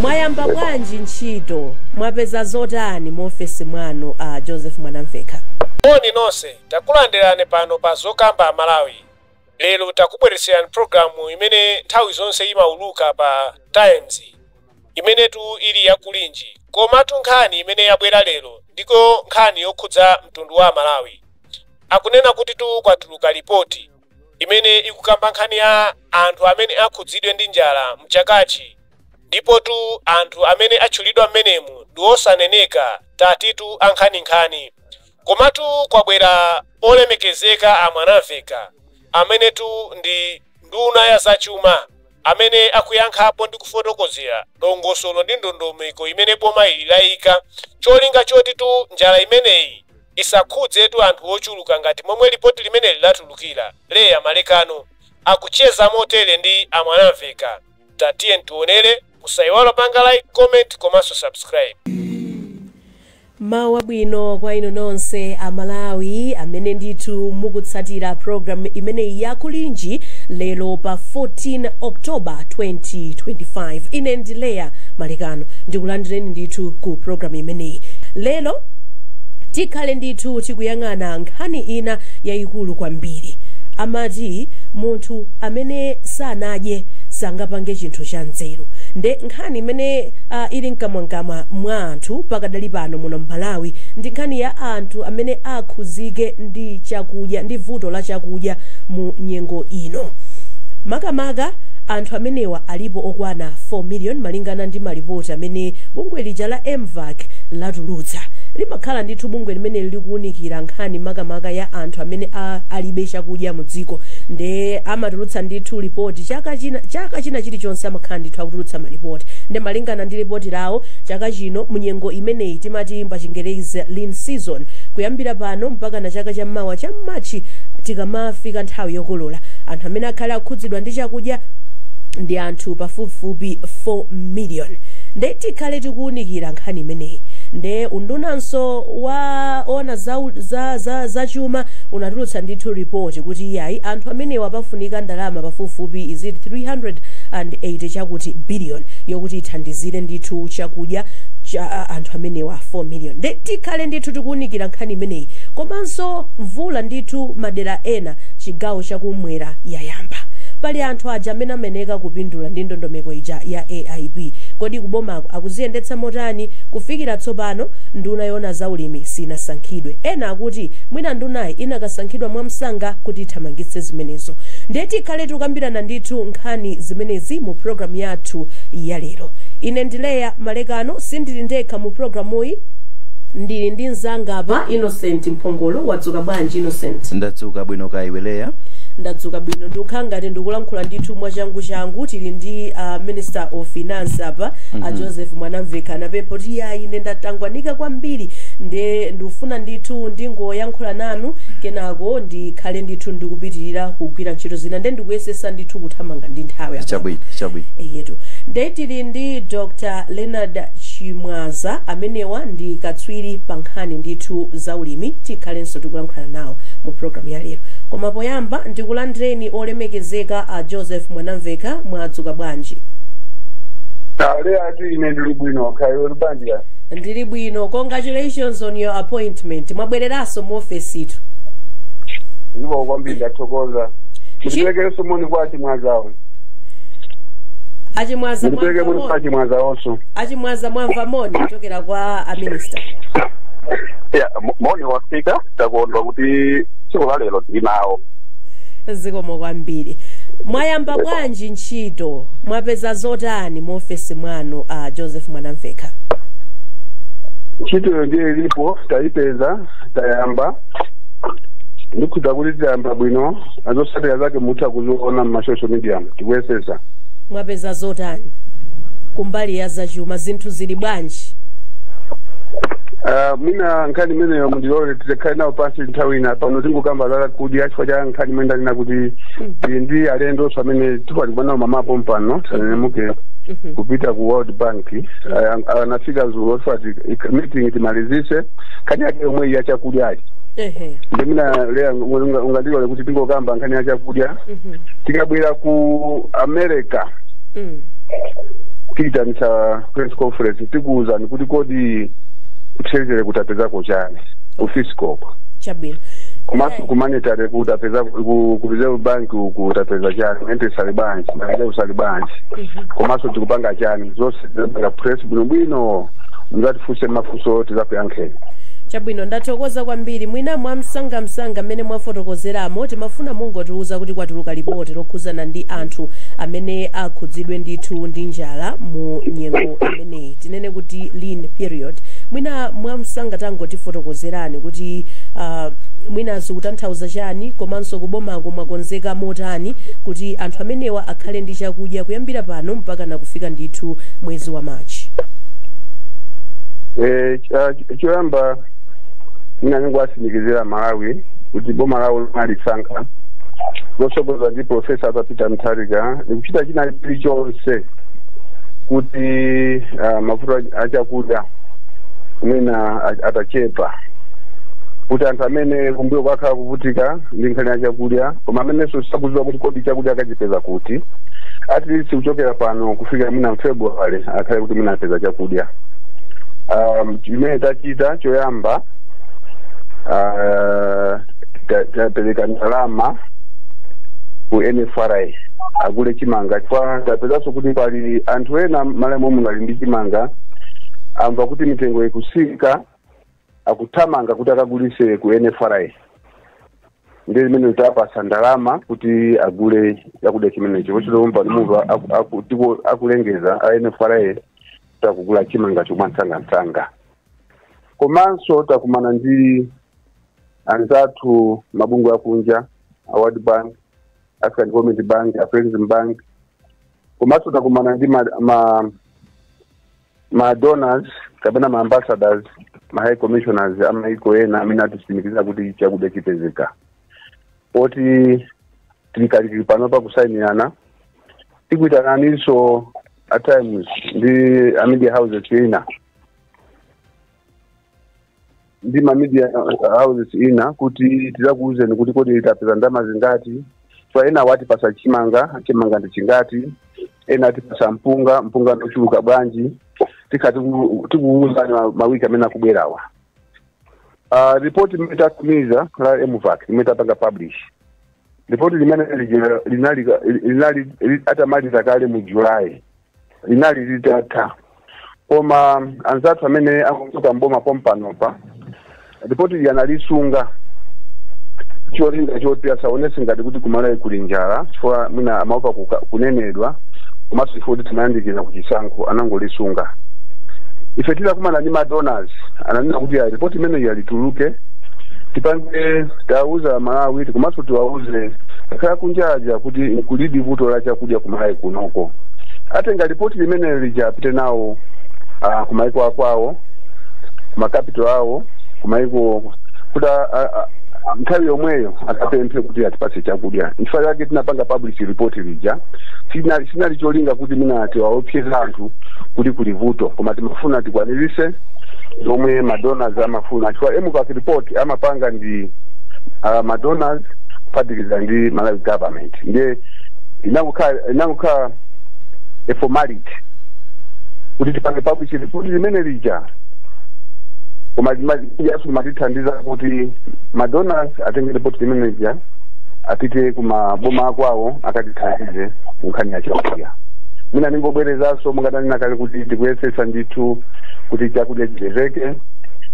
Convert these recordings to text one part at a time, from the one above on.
Mwayamba bwanji ntchito? Mwapeza zotani mu ofesi mwanu, a Joseph Mwanamveka? Moni nonse, takulandirani pano pa Zokamba Malawi. Lero takubweretserani programu imene nthawi zonse imauluka pa Times, imenetu ili yakulinji. Komatu nkhani imene yabwera lero ndiko nkhani yokhudza mtundu wa Malawi. Akunena kuti tu kwatuluka ripoti imene ikukamba nkhani ya anthu amene akhudzidwe ndi njala mchakachi, ndipo tu anthu amene atchulidwa mmenemu ndi osaneneka, tatitu ankhaninkhani. Komatu kwabwera olemekezeka a Mwanamveka, amenetu ndi nduna ya zachuma, amene akuyankhapo ndi kufotokozera dongosolo ndi ndondomeko imene boma ili layika, cholinga choti tu njala imeneyi isakhudzetu anthu ochuluka ngati momwe lipoti limeneli latulukira. Leya Malekano akucheza motere ndi a Mwanamveka. Tatiye ntionere. Musayiwala panga like, comment komanso subscribe. Mawu abwino kwa inu nonse Amalawi amene ndithu mukutsatira program imeneyi yakulinji lero pa 14 October 2025. Ine ndi Leya Malekano, ndikulandireni ndithu ku program imeneyi. Lero tikhale ndithu tikuyang'ana nkhani ina yayikulu kwambiri. Amati munthu amene sanadye sangapange chinthu cha nzeru. Nde nkhani imene ili mkamwamkamwa mwa anthu pakadali pano muno Mmalawi ndi nkhani ya anthu amene akhuzike ndi chakudya, ndi vuto la chakudya mu nyengo ino. Makamaka anthu amenewa alipo okwana 4 million, malingana ndi malipoti amene bungwe lija la MVAC latulutsa. Limakhala ndithu bungwe limene likuwunikira nkhani makamaka ya anthu amene alibe chakudya mu dziko, nde amatulutsa ndithu ripoti chaka china chilichonse. Amakhala ndithu akutulutsa malipoti. Nde malingana ndi ripoti lawo, chaka chino munyengo imeneyi timati pa Chingerezi lean season, kuyambira pano mpaka na chaka chammawa cha Machi tikamafika nthawi yokolola, anthu amene akhale akhudzidwa ndi chakudya ndi anthu pafupifupi 4 million. Nde tikhale tikuwunikira nkhani imeneyi. Nde undunanso wa ona za chuma unatulutsa ndithu ripoti kuti iyayi, anthu amenewa pafunika ndalama pafupifupi iziti 380 chakuti billion yokuti ithandizire ndithu chakudya cha anthu amenewa 4 million. Nde tikhale ndithu tikuwunikira nkhani imeneyi. Komanso mvula ndithu madera ena chigawo chakumwera yayamba. Pali anthu aja amene ameneka kupindula ndi ndondomeko ija ya AIP. Kodi kubomako akuziyendetsa motani? Kufikira tsopano nduna yona zaulimi sinasankhidwe. Ena akuti mwina ndunayi inakasankhidwa mwamsanga kuti ithamangitse zimenezo. Ndiye tikhale tikukambirana ndithu nkhani zimenezi mu programu yathu ya lero. Ine ndileya Malekano, sindili ndekha mu programuyi, ndili ndi mzanga apa, Innocent Mphongolo. Wadzuka bwanji, Innocent? Ndadzuka bwino, kaiwe Leya? Ndadzuka bwino. Ndikukhala ngati ndikulankhula ndithu mwachangu changu. Tili ndi Minister of Finance apa, Joseph Mwanamveka. Anapempha kuti iyayi, ine ndatangwanika kwambiri, nde ndikufuna ndithu ndingoyankhula nanu, kenako ndikhale ndithu ndikupitirira kugwira ntchito zina. Nde ndikuyesesa ndithu kuthamanga ndi nthawi apa. Chabwino, chabwino. Eyetu, nde tili ndi Dr Leonard Chimwaza, amenewa ndi katswiri pa nkhani ndithu za ulimi. Tikhalenso tikulankhulana nawo mu programu ya lero. Koma poyamba ndikulandireni olemekezeka a Joseph Mwanamveka. Mwadzuka bwanji? Ale ati ine ndili bwino, kaiwe uli bwanji? Ndili bwino. Congratulations on your appointment, mwabwereranso mu ofesitu. Ndipo kwambiri, ndathokoza. Ndikuperekerenso moni kwa Achimwazawo. Achimwaza, Ndikupereke moni mwamva kwa moni. Achimwazawonso. Achimwaza, mwamva moni kuchokera kwa a minister. Ya, moni wafika. Takondwa kuti tsiku la lero tili nawo. Zikomo kwambiri. Mwayamba bwanji ntchito? Mwapeza zotani mu ofesi mwanu, a Joseph Mwanamveka? Ntchitoyo ndiye ilipo, tayipeza, tayamba. Ndikhuza kuti tayamba bwino. Azotsatira zake mutha kuziona mma social media, tikuyesesa. Mwapeza zotani kumbali ya zachuma? Zinthu zili bwanji? Mwina nkhani imeneyo mundilole tikhale nawo pansi nthawi ina. Pano tingokamba za kudya chifukwa cha nkhani imene ndanena kuti tili ndi alendonso amene tikwatikuba mamapo mpano tisanenemuke kupita ku World Bank. Anafika zulo. Tifati meeting timalizise nkhani yake yomwe ya chakudyachi. Ndimina Leya, ungandilole kuti tingokamba nkhani ya chakudya. Tikabwera ku America, Tiyitanisa press conference, tikuwuzani kuti kodi ku Treasury kutapezako chani, ku fiscal. Komanso ku monetary kutapeza, ku Reserve Bank kutapeza chani, interest ali bwanji, ma reserve ali bwanji, komanso tikupanga chani. Zonse tizapanga press bwinobwino, muzatifunse mafunso, tizakuyankheni. Chabwino, ndathokoza kwambiri. Mwina mwamsangamsanga, mmene mwafotokozeramo, timafuna mungotiuza kuti kwatuluka lipoti lokhuzana ndi anthu amene akhudzidwe ndithu ndi njala mu nyengo imeneyi, tinene kuti lean period. Mwina mwamsanga tangotifotokozerani kuti mwina zikutanthauza chani, komanso kubomako mwakonzeka motani kuti anthu amenewa akhale ndi chakudya kuyambira pano mpaka nakufika ndithu mwezi wa Machi? Choyamba mina ningoatsimikizira Malawi kuti boma lawo lomwe alisankha losogozwa ndi Professor Arthur Peter Mutharika likuchita china chilichonse kuti mavuto achakudya mwina atachepa, kuti anthu amene kumbuyo kwakhala kuvutika ndi nkhani ya chakudya, koma amenenso sakudziwa kuti kodi chakudya akachipeza kuti, at least kuchokera pano kufika mwina m'February akhale kuti mwina apeza chakudya. Chimene tachita choyamba, tapereka ndalama ku NFRA agule chimanga, chifukwa tapezanso kuti pali anthu ena Malawi muno ali ndi chimanga, amva kuti mitengo ikusika, akuthamanga kuti akagulise ku NFRA. Ndi limene tapasa ndalama kuti agule chakudya chimenecho. Pochito pano munthu akulengeza a NFRA takugula chimanga chomwe msangamsanga. Komanso takumana ndi anzathu mabungwe akunja, a World Bank, African Development Bank, Afrexim Bank, komanso takumana ndi ma donors kapena ma ambassadors, ma high commissioners amaiko ena amene atitsimikizira kuti chakudya chipezeka. Poti tilikalikili pano pakusayinirana, tikuitananinso at Times ndi a media houses ina ndi ma media houses ina kuti tizakuuzeni kuti kodi tapeza ndalama zingati. So ena watipasa chimanga, chimanga ndi chingati, ena atipasa mpunga, mpunga ndochuluka bwanji. Tikati tikuuzani mawiki amene akubwerawa. Ripoti imene tatumiza la MVAC, imene tapanga publish ripoti limene linali atamaliza kale mu July, linali litatha, koma anzathu amene akuchoka mboma pompanopa ripoti ili analisunga cholinga choti asaonese ngati kuti kumalawi kuli njala, chifukwa mwina amaopa kunenedwa, komanso chifukwa kuti timayandikira kuchisankho, anangolisunga. Ife tidakumana ndi madonors, ananena kuti ya ripoti imeneyi yalituluke, tipange tauza Malawi, komanso tiwauze akhala kunjaja kuti kulidi vuto la chakudya kumalawi kunoko. Atenga ripoti limene lija apite nawo kumaiko akwawo, kuma capital awo kumaiko, kuti nthawi yomweyo akapemphe kuti atipatse chakudya. Nchifukwa chake tinapanga publish report lija. Sinali cholinga kuti mina tiwaopseza anthu kuti kuli vuto, koma timafuna tikwanirise zomwe madonors amafuna, chifukwa MVAC report amapanga ndi madonors kuphatikiza ndi Malawi government. Ndiye inangokhala a formality kuti tipange publish report limene lija, koma yasu matithandiza kuti madonors atenge report limene lija apite kumaboma akwawo akatithandize kunkhani ya chakudya. Mwina ningobwerezanso, mungatanena kale kuti tikuyesesa ndithu kuti chakudya chipezeke.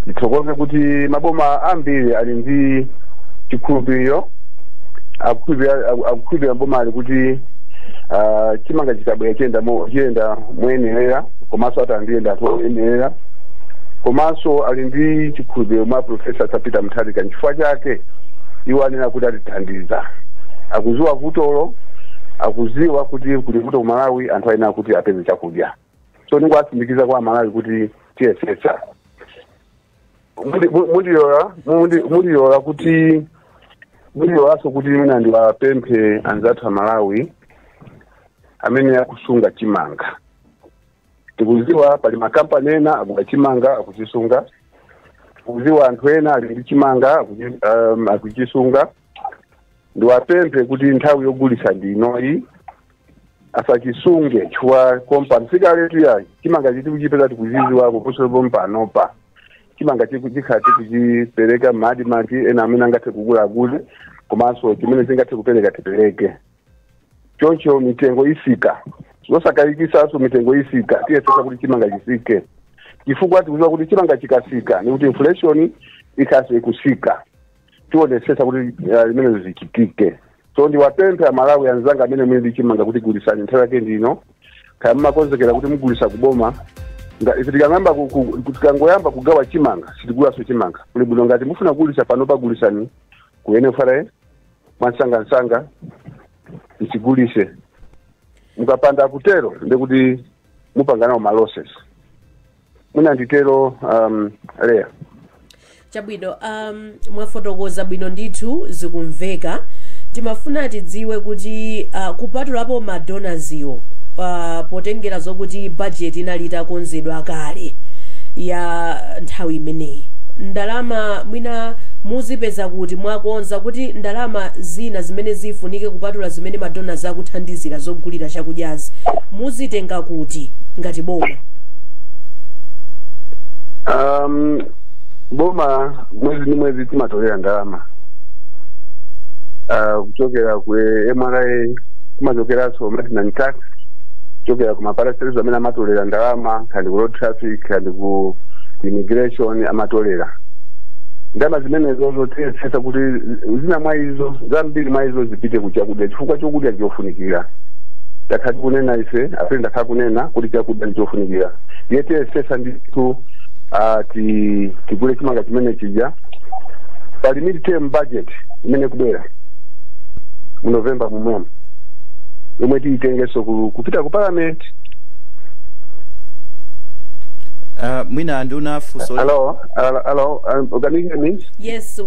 Ndithokoze kuti maboma ambiri ali ndi chikhulupiriro, akukhulupirira boma ali kuti chimanga chikabwera chiyenda moyenerera, komanso atandiyenda anthu oyenerera, komanso ali ndi chikhulupiriro mwa Professor Peter Mutharika. Nchifukwa chake iwo anena kuti atithandiza. Akuziwa vutolo, akuziwa kuti kuli vuto ku Malawi, anthu ayenera kuti apeze chakudya. So ningoatsindikiza kwa Malawi kuti tiyesetsa. Mundilola kuti mundilolanso kuti mina ndiwapemphe anzathu a Malawi amene akusunga chimanga. Tikuziwa pali makampani ena akugula chimanga akuchisunga, tikuziwa anthu ena ali ndi chimanga akuchisunga. Ndiwapemphe kuti nthawi yogulisa ndi inoyi. Asachisunge chifukwa kompani sikaletu yayi. Chimanga chiti kuchipeza tikuchiziwako posopo mpanopa chimanga chikhala tikuchipereka madi mati ena amene angathe kugula agule, komanso chimene chingathe kupereka tipereke. Choncho mitengo isika, zosakayikisaso mitengo isika. Tiyesesa kuti chimanga chisike, chifukwa tikuziwa kuti chimanga chikasika ni kuti inflation ikase ikusika. Tionesesa kuti limenezo zichitike. So ndiwapemphe Amalawi anzanga amene muli ndi chimanga kuti gulisani, nthawi yake ndino. Kaya mmakonzekera kuti mugulisa kuboma, ife tikangoyamba kugawa chimanga sitigulaso chimanga. Kuli bwino ngati mufuna kugulisa pano pagulisani ku NFRA mwansangansanga, mchigulise. Mukapanda kutero ndekuti mupanga nawo ma losses. Mwina nditero, Leya. Chabwino, mwafotokoza bwino ndithu, zikumveka. Timafuna tidziwe kuti kupatulapo ma donors-iwo, potengera zokuti budget inali itakonzedwa kale ya nthawi imeneyi, ndalama mwina muzipeza kuti? Mwakonza kuti ndalama zina zimene zifunike kupatula zimene ma donors akuthandizira zogulira chakudyazi muzitenga kuti ngati boma? Boma mwezi ndi mwezi timatolera ndalama kuchokera ku MRA, kumachokeranso maintenance tax, kuchokera ku ma parastatals amene amatolera ndalama, kandi ku road traffic, kandi ku immigration amatolera ndalama zimenezo. Zotiyesesa kuti zina mwa izo, zambiri mwa izo, zipite ku chakudya, chifukwa chokudya chofunikira. Takhala tikunena ife apene, ndakhala kunena kuti chakudya ndichofunikira. Ndiye tiyesesa ndithu tigule chimanga chimene chija pali mid-term budget imene kubwera mu November momwemo, yomwe tiyitengenso kupita ku parliament. Mwina nduna funso. Hello, hello, can you hear me? Yes,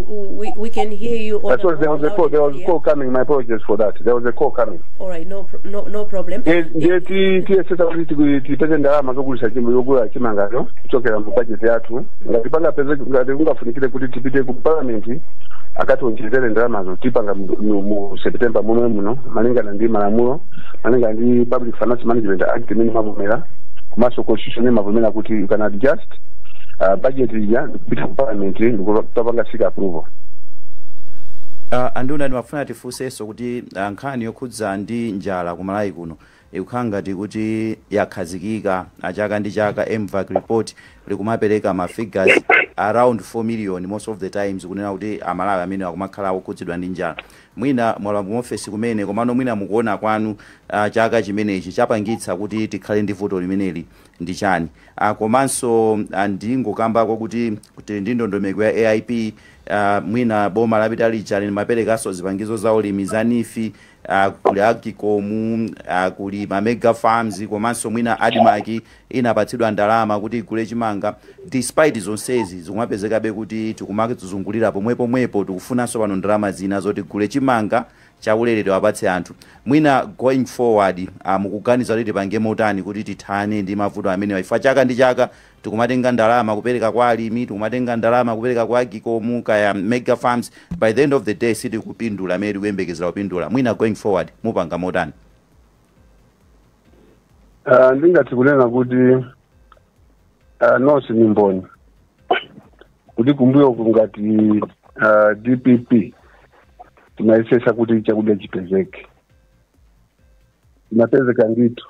we can hear you. Sorry, there was a call. There was a call coming. My apologies for that. There was a call coming. All right, no problem. Ndiye tiyesesa kuti tipeze ndalama zogulisa chimbo yogula chimangacho kuchokera mu budget yathu. Ngati pangapeze, ngati kungafunikire kuti tipite ku parliament akationjezere ndalamazo, tipanga mu September momwe muno, malingana ndi malamulo, malingana ndi Public Finance Management Act imene imavomera, komanso constitution imavomera kuti you can adjust budget ija kupita ku parliament ndikupanga seek approval. Anduna, ndimafuna tifunsenso kuti nkhani yokhudza ndi njala ku Malawi kuno ikukhala ngati kuti yakhazikika chaka ndi chaka. MVAC report likumapereka ma figures around 4 million most of the times, kunena kuti Amalawi amene akumakhala okhudzidwa ndi njala. Mwina mwalowa mu ofesi kumene, komano mwina mukuona kwanu, chaka chimenechi chapangitsa kuti tikhale ndi vuto limeneli ndi chani? Komanso ndingokambako kuti ndi ndondomeko ya AIP, mwina boma lapita lija limaperekanso zipangizo za ulimi za NEEF, kuli AGCOM, kuli ma mega farms, komanso mwina ADMARC inapatsidwa ndalama kuti igule chimanga. Despite zonsezi, zikumapezekabe kuti tikumazungulira pomwepomwepo. Tikufunanso pano ndalama zina zoti gule chimanga chaulere tiwapatse anthu. Mwina going forward, mukuganiza kuti tipange motani kuti tithane ndi mavuto amenewa? Ifa chaka ndi chaka tikumatenga ndalama kupereka kwa alimi, tikumatenga ndalama kupereka kwa AGCOM kaya mega farms, by the end of the day sitikupindula amene tikuyembekezera kupindula. Mwina going forward mupanga motani? Ndingati kunena kuti nonse ni mboni kuti kumbuyo ngati DPP tinayesesa kuti chakudya chipezeke, chimapezeka ndithu.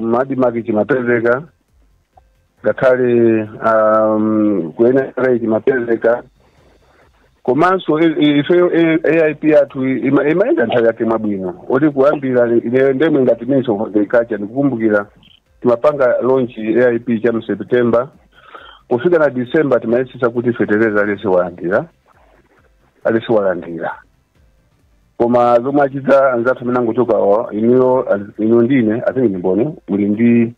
Ma ADMARC chimapezeka, ngakhale ku NRA chimapezeka, komanso ifeyo AIP yathu imayenda nthawi yake mwabwino, oti kuyambira ine ndemwe ngati Minister of Agriculture ndikukumbukira timapanga launch AIP cha mu September, kufika na December timayesesa kuti fetereza alese walandira, alese walandira. Koma zomwe achita anzathu amene angochokawa, inuyo, inu ndine, I think ndimboni muli ndi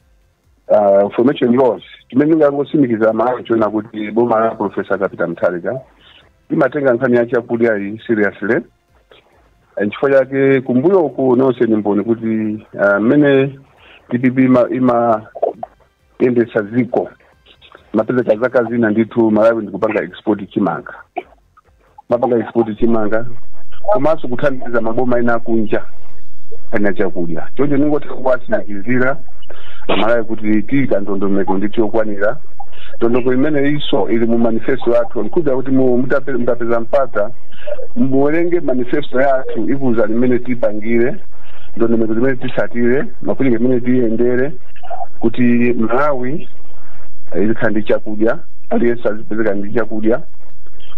information yonse. Chimene ndingangosimikiza Malawi chiona kuti boma la Professor Kapita Mutharika imatenga nkhani ya chakudya iyi seriously. Nchifukwa chake kumbuyo uku nonse ni mboni kuti mmene DPP imayendesa ziko, mapezeka zaka zina ndithu Malawi ndikupanga export chimanga, mapanga export chimanga, komanso kuthandiza maboma ena akunja. Nkhani ya chakudya, choncho ningotha kuwatsimikizira Amalawi kuti tiyika ndondomeko ndithu yokwanira. Ndondomeko imene iso ili mu manifesto yathu. Nkuza kuti mutapeza mpata muwerenge manifesto yathu, ikuza limene tipangire, ndondomeko zimene tisatire, makulinga imene tiyendere kuti Malawi izikhala ndi chakudya, aliyense azipezeka ndi chakudya,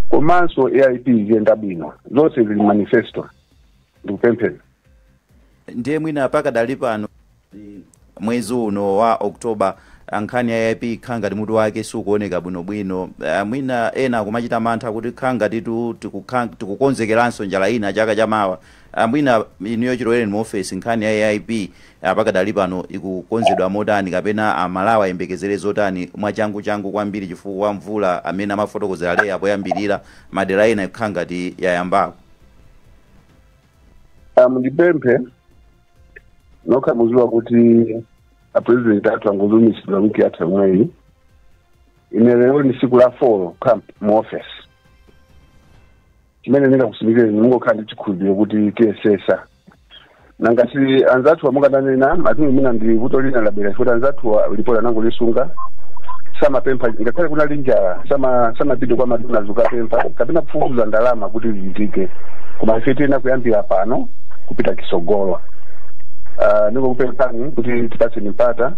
komanso AIP iziyenda bwino. Zonse zili manifesto. Ndikupemphera. Ndiye mwina pakadali pano, mwezi uno wa Oktoba, nkhani ya AIP ikhala ngati mutu wake sukuoneka bwinobwino. Mwina ena akumachita mantha kuti khala ngatitu tikukonzekeranso njala ina chaka chamawa. Mwina inuyo chilowereni mu ofesi, nkhani ya AIP pakadali pano ikukonzedwa motani, kapena Amalawi ayembekezere zotani mwachangu changu kwambiri, chifukwa mvula amene amafotokozera Leya poyambirira, madera ena ikukhala ngati yayambako? Mundipemphe nokha, muziwa kuti apresident athu angozumisidwa wiki yathu yomweyi. Ine lero ni siku la 4 camp mu office. Chimene ndingakusimikire, mungokhala ndi chikhulupiriro kuti tiyesesa. Nangati anzathu amukananena matingi, mina ndi vuto lina labwera chifukwa anzathu ripoti anangolisunga, samapempha ngakhale kunali njala, samapite kwa madona zukapempha kapena kufufuza ndalama kuti zichitike. Koma ife tiyena kuyambira pano kupita kisogolo. Ningokupemphani kuti tipatseni mpata,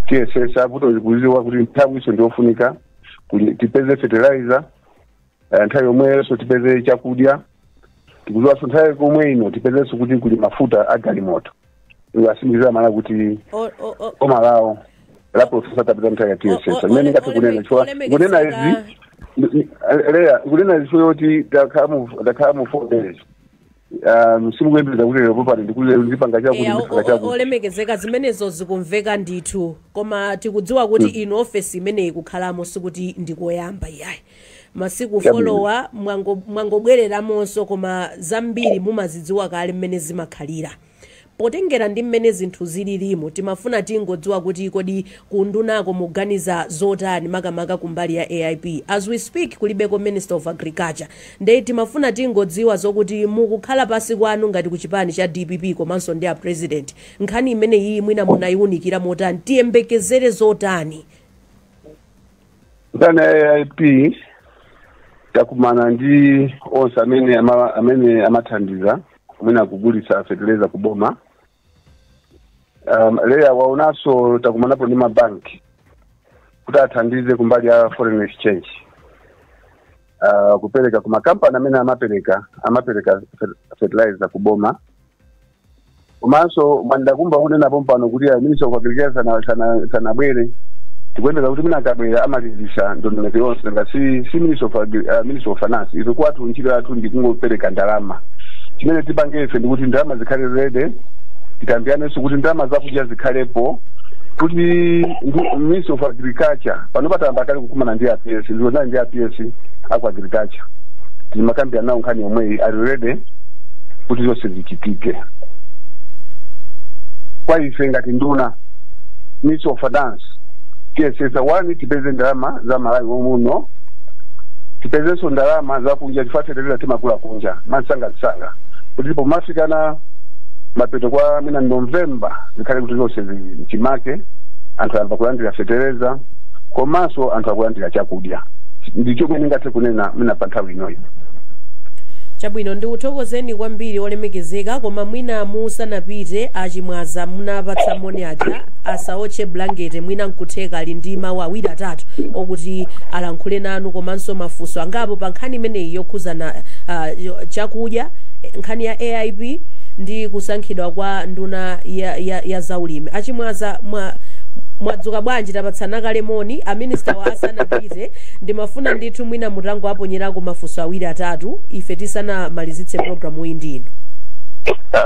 tiyesesa. Vuto likuziwa kuti nthawi iso ndiofunika kuti tipeze fertilizer, nthawi yomweyo tipeze chakudya. Tikuziwanso nthawi komwe ino tipezenso kuti kuli mafuta a galimoto. Iwo mana kuti boma lawo la Profesa Tapita Mutharika tiyesesa. Imene ndingathe kunena, chifukwa kunena izi, Leya, kunena izi kuti ndakhala mu 4 days, simukuyembekeza kuti lero popano ndipanga chakuti, ndipanga chakuti. Olemekezeka, zimenezo zikumveka ndithu, koma tikudziwa kuti inu ofesi imeneyi kukhalamo sikuti ndikoyamba iyayi, masiku folowa mwangobwereramonso, koma zambiri mumazidziwa kale mmene zimakhalira. Potengera ndi mmene zinthu zililimo, timafuna tingodziwa kuti kodi kundunako muganiza zotani, makamaka kumbali ya AIP? As we speak, kulibeko Minister of Agriculture, nde timafuna tingodziwa zokuti mukukhala pasi kwanu ngati kuchipani cha DPP komanso ndi a president, nkhani imene iyi mwina munayiwunikira motani? Tiyembekezere zotani? Nkhani ya AIP, takumana ndi onse amene amathandiza amene akugulitsa fertilizer kuboma. Leya waonanso takumanapo ndi mabanki kuti athandize kumbali ya foreign exchange, kupereka ku makampani amene amapereka fertilizer kuboma. Komanso mwandakumba kunenapo mpano kuti a Minister of Agriculture sanabwere. Tikuyembeza kuti mwina akabwera amalizisa ndondomeko yonse. Nga si Minister of Finance, ife kwathu ntchito yathu ndi kungopereka ndalama. Chimene tipange ife ndikuti ndalama zikhale ready, tikambiranenso kuti ndalama zakudya zikhalepo, kuti Minister of Agriculture pano patamba kale kukumana ndi aPS, zionani ndi aPS aku agriculture, timakambirana nawo nkhani yomweyi, ali ready kuti zonse zichitike. Kwa ife ngati nduna, Minister of Finance, tiyesesa one, tipeze ndalama za Malawi muno, tipezenso ndalama zakunja, chifukwa fertilizer timagula kunja msangamsanga, kuti pomafikana mapeto kwa mina November zikhale kuti zonse zili chimake, anthu ayamba kulandira fetereza komanso anthu akulandira chakudya. Ndicho kumene ndingathe kunena mina pa nthawi inoyi. Chabwino, ndikuthokozeni kwambiri, olemekezeka. Koma mwina musanapite, achimwaza munapatsa moni aja asaotche blanketi, mwina nkutheka ali ndi mawu awiri atatu okuti alankhule nanu, komanso mafunso angapo pa nkhani imeneyi yokhuzana chakudya, nkhani ya AIP ndi kusankhidwa kwa nduna ya zaulimi. Achimwaza, mwadzuka bwanji? Tapatsana kale moni. Aminister wa asanapite, ndimafuna ndithu mwina mutango aponyerako mafunso awiri atatu ife tisanamalizitse programu iyi ndino.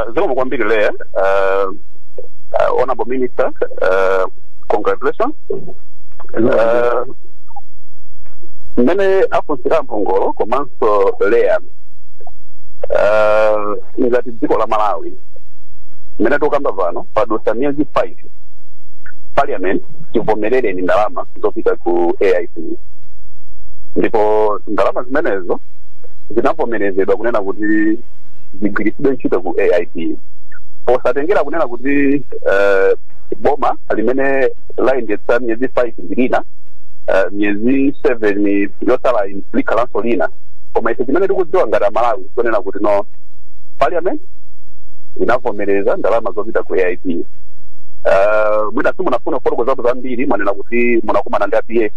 Zikomo kwambiri, Leya. Honorable Minister, congratulations. Mmene afunsira Mphongolo komanso Leya, ngati dziko la Malawi, mmene tikukamba pano, padusa miyezi 5 Parliament tivomerereni ndalama zopita ku AIP, ndipo ndalama zimenezo zinavomerezedwa kunena kuti zigwiritsidwe ntchito ku AIP. Posatengera kunena kuti boma limene layendetsa miyezi 5 ndi lina, miyezi 7 yotsala likhalanso lina, koma ife chimene tikudziwa ngati Amalawi kunena kuti no, Parliament inavomereza ndalama zopita ku AIP. Mwina simunafuna kufotokozapo zambiri, mwanena kuti munakumana ndi a PS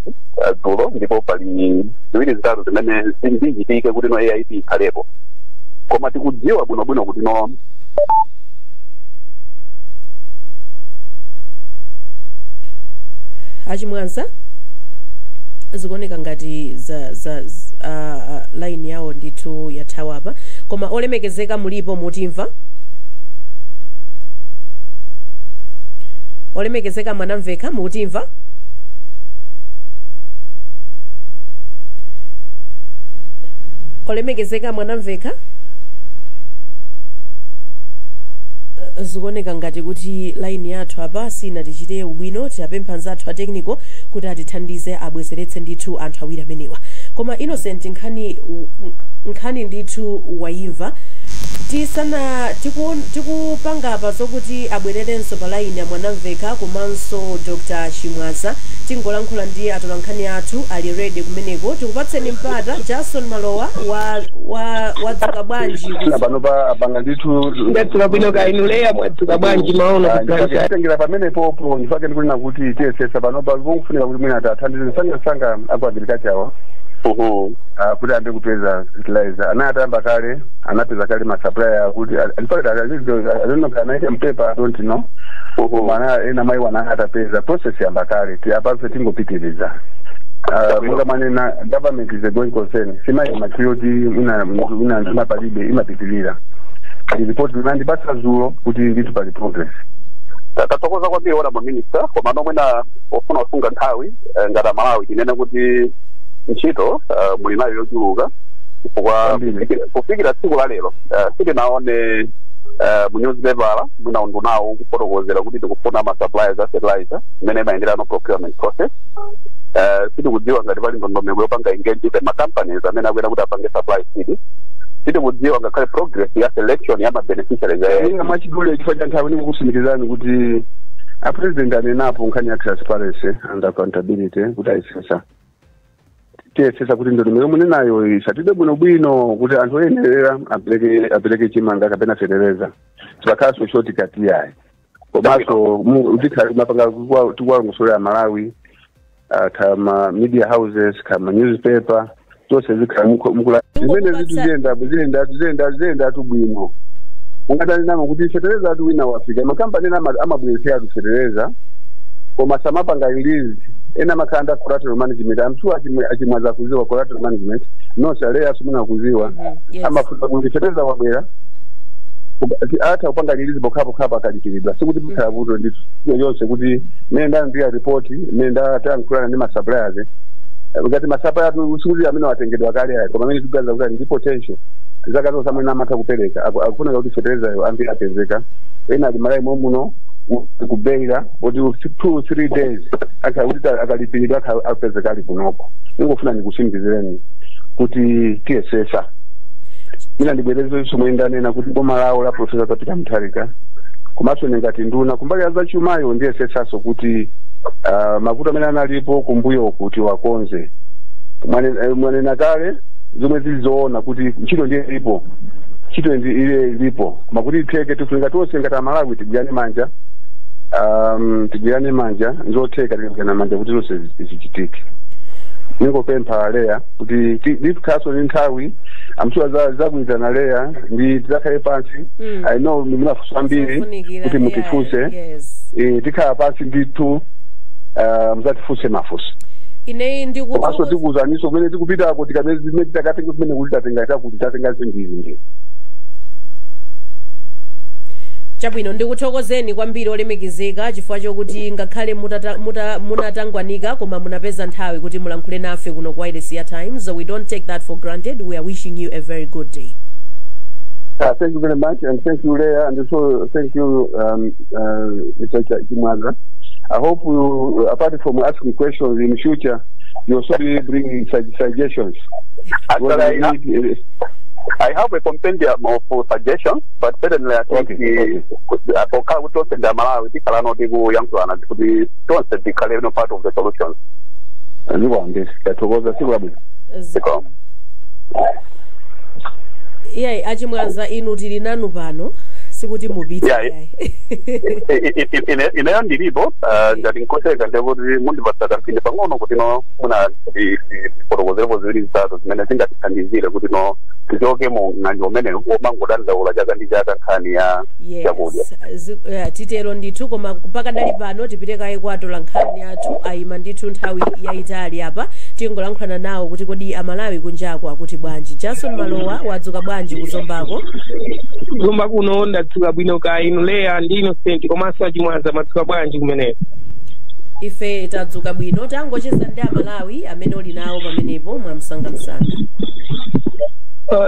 dzulo, ndipo pali ziwiri zitatu zimene zichitike kuti no AIP ikhalepo, koma tikudziwa bwinobwino kuti no Achimwanza, zikuoneka ngati za za line yawo ndithu yathawapa, koma olemekezeka mulipo? Mutimva, olemekezeka Mwanamveka? Mukutimva, olemekezeka Mwanamveka? Zikuoneka ngati kuti line yathu apa sinatichite ubwino. Tiyapempha anzathu a technical kuti atithandize, abwezeretse ndithu anthu awiri amenewa. Koma Innocent, nkhani ndithu wayimva. Tisana tikupanga apa zokuti abwererenso pa line ya Mwanamveka komanso Dr Chimwaza, tingolankhula ndi atolankhani athu ali ready kumeneko. Tikupatseni mpata, Jason Malowa, wa wadzuka bwanji? Na pano pa apanga ndithu. Ndadzuka bwino, ka inu Leya, mwadzuka bwanji maono kuganza? Tengera pamenepopo, ndifake ndikunena kuti tiyesesa panopa. Kungufunika kuti mwina athandize msangamsanga aku agriculture awa kuti ambe kupeza fertilizer. Ana atamba kale, anapeza kale ma supplier kuti, in fact, I don't know, anaita mpepa, I don't know. Mana ena mai wana atapeza, process yamba kale, apafe tingopitiriza. Munga manena, government is a going concern, sima machioti ina palibe, imapitirira. Ripoti linandipatsa dzulo kuti ndithu pali progress. Tathokoza kwambiri, honorable minister. Komano mwina pofuna kusunga nthawi, ngati Amalawi tinene kuti ntchito muli nayo yochuluka, chifukwa Kwambiri. kufikira tsiku la lero sitinaone mu newspaper mwina undunawo kufotokozera kuti tikufuna ma suppliers a fertilizer, imene imayendera procurement process. Sitikudziwa ngati pali ndondomeko yopanga engage the ma companies amene akuyena kuti apange supply seed. Sitikudziwa ngakhale progress ya selection ya ma beneficiaries a Inga mwachidule, chifukwa cha nthawi, ndikukusindikizani kuti a president anenapo nkhani ya transparency and accountability kuti ayisesa, tiyesesa kuti ndondomeko munenayo isatidwe bwinobwino kuti anthu oyenerera apereke chimanga kapena fetereza, sipakhalanso shortcut yayi. Komanso tikhala mapanga tikuwalongosolera Malawi, kama media houses, kama newspaper, zonse zikhala mukula zimene zitu ziyenda ziyenda ziyenda ziyenda tu bwino. Ungatani namo kuti fetereza atu wina wafika, makampani ena amabweretsera atu fetereza, koma samapanga release. Ena makanda collateral management. I'm sure Achimwaza kuziwa collateral management, nonse aleya simuna kuziwa. Yes. Amafuta kuti fetereza wabwera, atha kupanga release pokhapokhapo akalipiridwa, sikuti mukhala vuto ndithu yonse kuti mene ndalandira report, mene ndatankhulana ndi ma suppliers, ngati ma suppliers sikuti amene watengedwa kale ayi, koma amene tikuganiza kuti ali ndi potential zaka zonse amene amatha kupereka, akufunika kuti feterezayo ambiri apezeka. Ena ali Malawi momuno kubeira kuti 2-3 days akakuti akalipiridwa apezeka ali kunoko. Ingofuna ndikusindikizireni kuti tiyesesa. Mina ndibwereze somwe ndanena kuti boma lawo la Professor Peter Mutharika, komanso ine ngati nduna kumbali ya zachumayo, ndiyesetsanso kuti mavuto amene analipo kumbuyo kuti wakonze. Mwanena kale zomwe zili zoona kuti ntchito ndiye ilipo, ntchito ndi ile ilipo, koma kuti itheke tifunika tonse ngati Amalawi tigwirane manja, tigwirane manja. Nzotheka tikagwirana manja kuti zonse zichitike. Ningopempha Leya kuti tikhaso ndi nthawi amshuwa zakuitana Leya ndi tidzakhale pansi. I know munafunso ambiri Zofunikira, kuti mutifunse. Yes. Tikhala pansi ndithu, muzatifunse mafunso. Ineyi Komanso ndikuthokoza. tikuwuzaniso kumene tikupitako, tikamene zimene titakatenga, kumene kuti tatenga chakuti, tatenga zingizi ndi Chabwino, ndikuthokozeni kwambiri olemekezeka, chifukwa chokuti ngakhale munatangwanika, koma munapeza nthawi kuti mulankhule nafe kuno ku wireless ya Times. So we don't take that for granted. We are wishing you a very good day. Thank you very much, and thank you, Leah, and also thank you, Mr. Chimwaza. I hope you, apart from asking questions in future, you also be bringing suggestions. Actually, Because we need, I have a compendium of suggestions, but certainly I think pokhala kuti tonse ndi Amalawi, tikhala tikuyankhulana kuti tonse tikhale no part of the solution. Zikomo, tathokoza, siku labwino. Zikomo. Iyayi, achimwaza, inu tili nanu pano, sikuti mupite. Yeah, iyayi. Ineyo ndilipo. Ngati nkoseka ndekuti mundipatsa kamphindi pang'ono kuti no muna tifotokozerepo ziwiri zitatu zimene zingatithandizire kuti no tichoke mu ng'anjo umenewu womangodandaula chaka ndi chaka nkhani ya chakudya. Yes, titero ndithu, koma pakadali pano tipite kaye kwatola nkhani athu ayima ndithu nthawi yayitali apa. Tingolankhulana nawo kuti kodi Amalawi kunjako akuti bwanji. Jason Malowa, wadzuka bwanji kuZombako? Zomba kuno ndadzuka bwino, ka inu Leya ndi Innocent komanso achimwaza, madzuka bwanji kumeneko? Ife tadzuka bwino. Tangocheza ndi Amalawi amene uli nawo pamenepo mwamsangamsanga.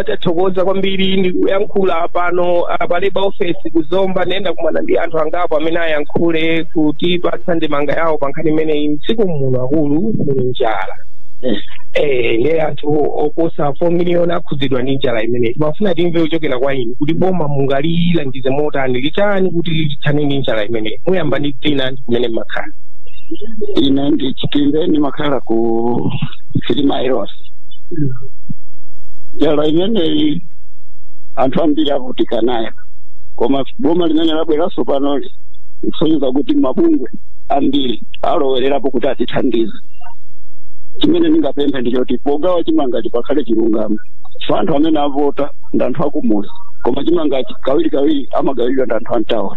Tathokoza kwambiri. Ndikuyankhula pano pa Labour Office kuZomba. Ndiyenda kumana ndi anthu angapo amene ayankhule kuti patsa ndemanga yawo pa nkhani imeneyi. Mdziko muno, akulu, muli njala. Ndiye anthu oposa 4 miliyoni akhudzidwa ndi njala imeneyi. Timafuna timve kuchokera kwa inu kuti boma mungalilangize motani, lichani kuti lithane ndi njala imeneyi. Muyamba ndi dzina ndi kumene mmakhala. Ine ndi Chitimbe, ndimakhala ku 3 Miles. Njala imeneyi anthu ambiri avutika nayo, koma boma limene labweranso panoli likusonyeza kuti mabungwe ambiri alowererapo kuti atithandize. Chimene ndingapemphe ndichoti pogawa chimangachi pakhale chilungamo. So anthu amene avota ndi anthu akumuzi, koma chimangachi kawiri kawiri amagawiridwa ndi anthu amtawuni.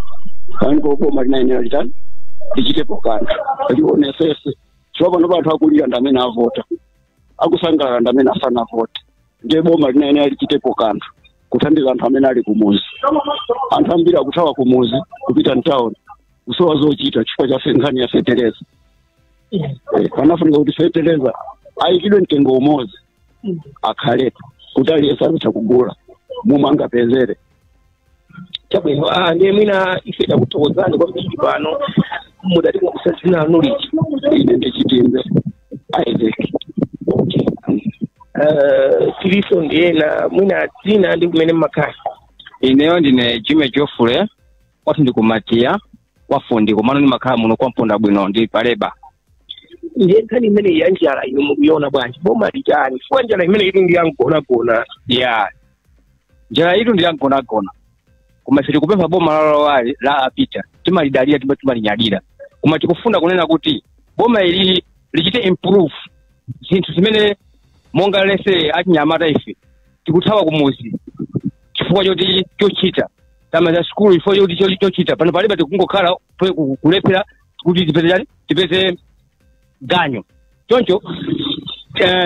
Pamenepo boma linayenera litani? Lichitepo kanthu, lionesese, chifukwa pano anthu akulira ndi amene avota, akusangalala ndi amene asanavote. Ndiye boma linayenera lichitepo kanthu kuthandiza anthu amene ali kumuzi. Anthu ambiri akuthawa kumuzi kupita mtawuni kusowa zochita chifukwa cha nkhani ya fetereza. Panafunika kuti fetereza ayikidwe mtengo umodzi, akhalepo kuti aliyense azitha kugula momwe angapezere. Chabwino. Ndiye mwina ife takuthokozani kwambiri pano. Mudatikumbutsa dzina lanu liti? Ine ndi Chitimbe Isaac. Tiliso ndiyena, mwina dzina ndi kumene mmakhala. Ineyo ndine Jime Jofule, kwathu ndi kumatiya kwafundi, komano ndimakhala muno kwa Mponda bwino, ndi paleba. Ndiye nkhani imeneyi ya njala inu mukuiona bwanji? Boma litani, chifukwa njala imene ili ndi yangonagona? Ya, njala itu ndi yangonagona, koma ife tikupempha boma lalowali la apita, timalidalira, timalinyadira, koma tikufuna kunena kuti boma ili lichite improve zinthu zimene monga lese achinyamata ife tikuthawa kumuzi chifukwa choti chochita tama za sukulu, chifukwa choti chochita pano palibe, tikungokhala kulephera kuti tipeze chani, tipeze ganyo. Choncho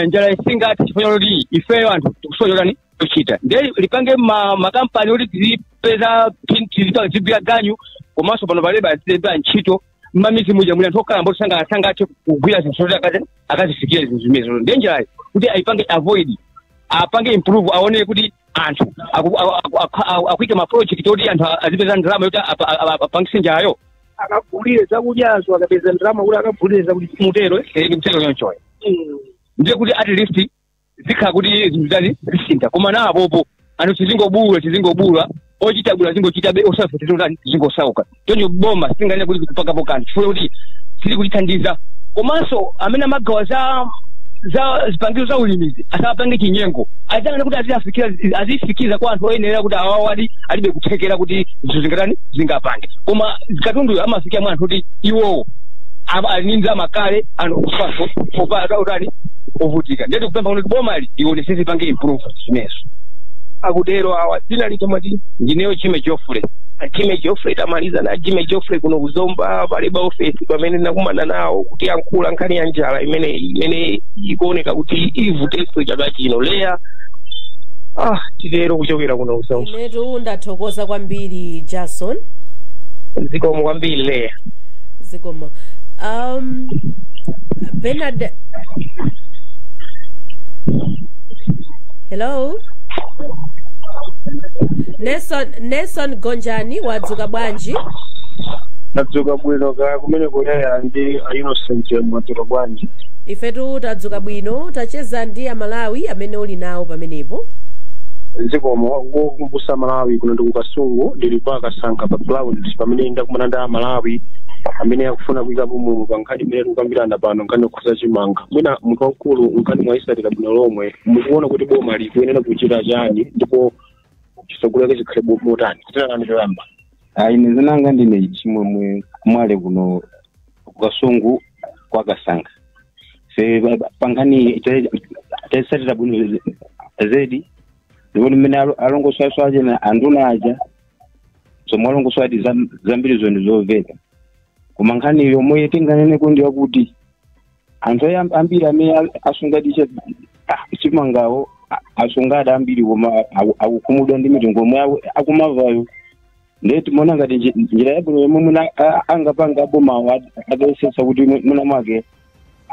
njala isingati chifukwa choti ifeyo anthu tikusowa chotani, chochita. Ndiye lipange makampani oti tizipeza tizigwira ganyu, komanso pano palibe azilemba ntchito. Mmamizi muja muli anthu okhala mboti sangathe kugwira zinthu zoti akazifikira zinthu zimenezo. Ndiye njalayi kuti ayipange avoid, apange improve, aone kuti anthu akuika ma project oti anthu azipeza ndalama yoti apangise njalayo. Akagulire zakudyazo, akapeza ndalama kuti akagulire zakudya, mutero, eh? Eh, mutero yonchoyo. Ndiye kuti at least zikhala kuti zinthu zazi zisintha, koma na apopo anthu tizingobula, tizingobula, ochita bwino azingochitabe, osauka tizingotani, tizingosauka. Choncho boma sitinganene kuti kupakapo kanthu chifukwa kuti sili kutithandiza. Komanso amene amagawa za zipangizo za ulimizi asapange chinyengo, azangane kuti azifikira, azifikiza kwa anthu oyenera, kuti awawo ali alibe kuthekera kuti zinthu zingatani, zingapange, koma katunduyo amafikira mwa anthu kuti iwowo ali ndi makale anthu kufaso opa utani ovutika. Ndiye tikupempha kuti bomali ionesese, ipange improve zimenezo. Akutero awa. Dzina litomati? Ndineyo Chime Jofule. Jime Joffrey. Tamaliza na Jime Joffrey kuno kuZomba pa Labour Office pamene nakumana nawo kuti yankhula nkhani ya njala imene ikuoneka kuti ivutenso chaka chino. Leya, titero kuchokera kuno kuZomba. Inetu ndathokoza kwambiri, Jason. Zikomo kwambiri, Leya. Zikomo. Bernard, hello. Nelson, Nelson Gonjani, wadzuka bwanji? Ndadzuka bwino, ka kumene kuleya ndi a Innocent, mwadzuka bwanji? Ifetu tadzuka bwino. Tacheza ndi Amalawi amene uli nawo pamenepo. Zikomo. Ngokumbusa Malawi, kuno ndi kuKasungu, ndili kwa Kasankha pa ground pamene ndakumana ndi Amalawi amene akufuna kuyikapo mumu pa nkhani imene tikukambirana pano, nkhani yokhuza chimanga. Mwina munthu wamkulu, nkhani mwayisatira bwino lomwe, mukuona kuti boma likuyenera kuchita chani ndipo chitsogolo chake chikhale motani? Kudzera nani choyamba? Ine zinanga ndine Chimwemwe Kumwale, kuno kuKasungu kwa Kasankha. Se pankhani taisatira bwino zedi, ndipo mmene alongosoaso aja na anduna aja, zomwe alongoso ati zambiri zo ndi zomveka, koma nkhani yomwe tinganene kundi yakuti anthu ambiri amene asungadi chimangawo asungadi ambiri, koma akukhumudwa ndi mitengo omwe akumavayo. Ndiye timaona ngati njira yabwino yomwe mwina angapanga abomawo, adayesetsa kuti mwina mwake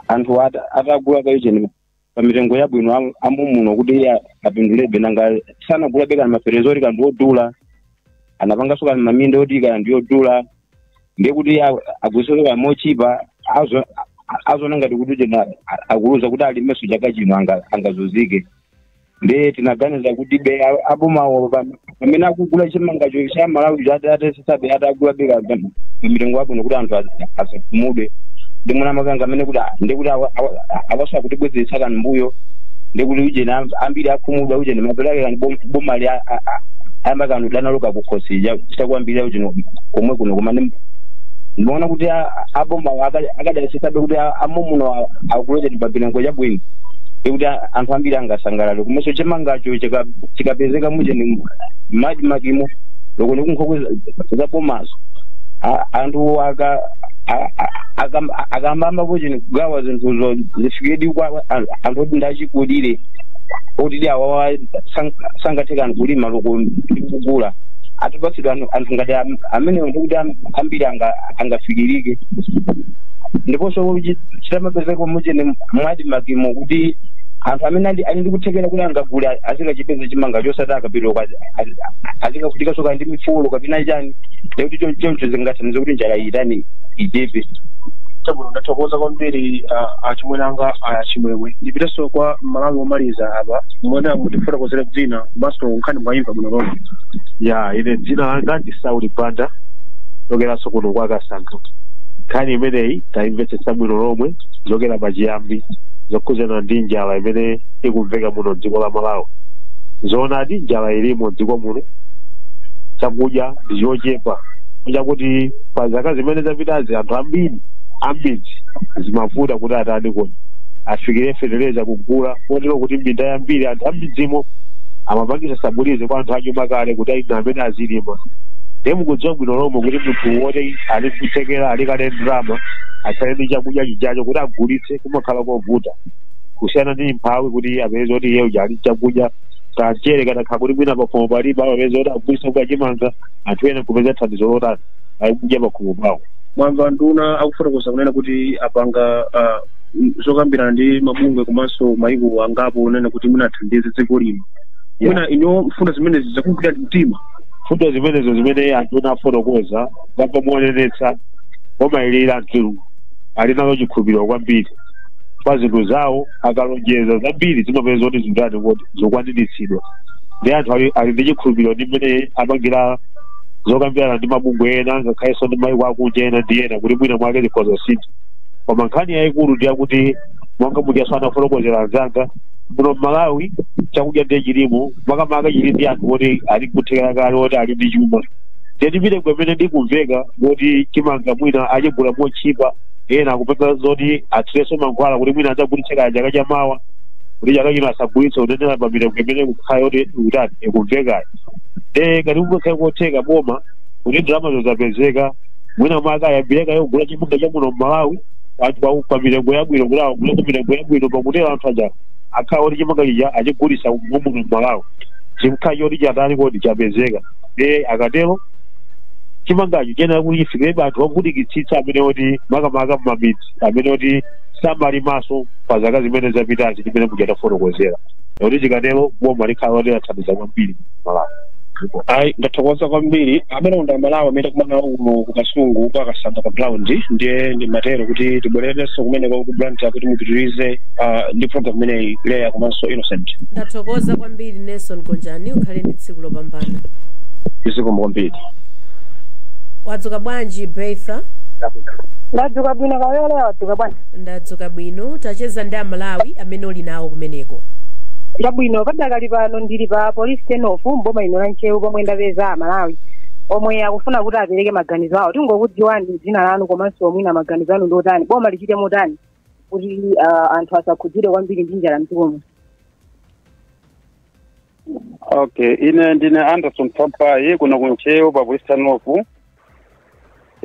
anthu atagula kaicheni pa mitengo yabwino amumuno kuti iye apindulebe. Nanga sanagulabe kani maferezo oti kandi odula, anapanganso kani maminda oti kani ndiyodula, ndiye kuti iye agulitsenso kani mochipa, azona ngati kuti chena akuluza kuti alimenso chaka chino angazunzike. Ndiye tinaganiza kuti be abomawo pamene akugula chimangacho cha Malawi atayesetsabe atagula be pa mitengo yabwino kuti anthu asakhumudwe, ndi mwina makanga amene kuti ndikuti awaso akutibwezeretsa kani mbuyo, ndikuti ujeni ambiri akhumudwa, ujeni mapeto ake kani bomali ayamba kani udanaloka kukhosi chitakwambirira ujeni komwe kuno. Koma ndimaona kuti aboma akadayesetsabe kuti amomuno akulecheni pa mitengo yabwino, ndikuti anthu ambiri angasangalale. Komanso chimangacho chikapezeka mujeni maji makimo loko ndikunkhokwe zabomazo, anthu akambamba kuchini kugawa zinthuzo zifikedi kwa anthu oti ndachikulire, oti awawa sangathekani kulima loko ndikugula, atipatsidwa anthu ngati amenewo, ndikuti ambiri angafikirike. Ndiponso chitamapezeka muchene mwati makimo kuti anthu amene ali ndi kuthekera kuti angagule azikachipeza chimanga chosati akapita azikafutikaso kandi mifulo kapena chani, ndikuti choncho zingathandize kuti njala itani, ichepe. Chabwino, ndathokoza kwambiri achimwene anga Achimwemwe. Ndipitenso kwa Malawi womaliza apa. Mwena mutifotokozere dzina komanso nkhani mwayimva bwino lomwe. Ya, ine dzina langa ndi Sauli Banda, chokeranso kuno kwa Kasankha. Nkhani imeneyi tayimvetsetsa bwino lomwe, zokera pachiyambi, zokhuzana ndi njala imene ikumveka muno dziko la Malawi. Zoonadi, njala ilimo dziko muno, chakudya ndi chochepa, chakuti pa zaka zimene zapitazi anthu ambiri ambidzi zimavuta kuti atani kodi afikire fetereza kugula, kotero kuti minda yambiri anthu ambidzimo amapangisa sabulize kwa anthu anyuma kale kuti aina amene azilima. Ndiye mukudziwa bwino lomwe kuti munthu woti ali kuthekera, ali kale ndalama, akhale ndi chakudya chijacho kuti agulitse kumakhala kovuta kusiyana ndi mphawi kuti apeze kuti iye uja ali chakudya kanchere katakhala kuti mwina pakhomo palibe, amapeza kuti agulitse kukachimanga, anthu ena kupeza thandizo lotani akudya pakhomo pawo. Mwamva nduna akufotokoza kunena kuti apanga zokambirana ndi mabungwe komanso maiko angapo kunena kuti mwina athandize dziko lino. Mwina ino mfundo zimenezi zakugwira mtima? Mfundo zimenezo zimene anthu afotokoza ngamba muonenetsa, omayilira anthu ali nazo chikhulupiriro kwambiri pa zinthu zawo. Akalonjeza zambiri zimapeza kuti zinthu kuti zokwaniritsidwa, ndi anthu ali ndi chikhulupiriro ndi mmene apangira zokambirana ndi mabungwe ena, ngakhalenso ndi maiko akunja ena ndi ena, kuti mwina mwake zikhoza sintha. Koma nkhani yayikulu ndi yakuti, monga mujaso anafotokozera anzanga, muno mMalawi chakudya ndiye chilimo, makamaka chili ndi anthu oti ali kuthekera kale, oti ali ndi chuma. Ndiye ndi mitengo imene ndikumveka kuti chimanga mwina achigula mochipa, ena akupeza zoti athirenso mankhwala kuti mwina adzagulitse kaya chaka chamawa, kuti chaka chino asagulitse, kunenera pa mitengo imene kukhala yoti ikutani, ikumvekayo. Ndiye ngati kungakhale kotheka boma kuti ndalamazo zapezeka, mwina mwake ayambireka yogula chimanga cha muno mMalawi anthu pa mitengo yabwino, kuti awagule ku mitengo yabwino, pakutero anthu aja akhala oti chimanga chija achigulitsa muno mMalawi, chikhala choti chatani kodi, chapezeka. Ndiye akatero chimangacho chiyenera kuti chifikirebe anthu ovutikitsitsa amene oti makamaka mmamidzi, amene oti samalimaso pa zaka zimene zapitazi, chimene muja tafotokozera, kuti chikatero boma likhala loti lathandiza kwambiri Malawi. Ayi, ndathokoza kwambiri. Amene ndi Amalawi amene takumana nawo kuno kuKasungu kwakasamba pa ground. Ndiye ndimatero kuti tibwererenso kumeneko ku Blantyre kuti mupitirize ndi program imeneyi, Leya komanso Innocent. Ndathokoza kwambiri, Nelson Gonjani, ukhale ndi tsiku lopambana. Zikomo kwambiri. Wadzuka bwanji, Betha? Ndadzuka bwino kawele. Wadzuka bwanji? Ndadzuka bwino. Tacheza ndi Amalawi amene uli nawo kumeneko. Chabwino, padakali pano ndili pa police turn-off mboma ino la Ntcheu, pomwe ndapeza Amalawi omwe akufuna kuti apereke maganizo awo. Tingokudziwani dzina lanu komanso mwina maganizo anu ndi otani, boma lichite motani kuti anthu asakhudzidwe kwambiri ndi njala mdziko muno? Okay, ine ndine Anderson Pampayi kuno kuNtcheu pa police turn-off.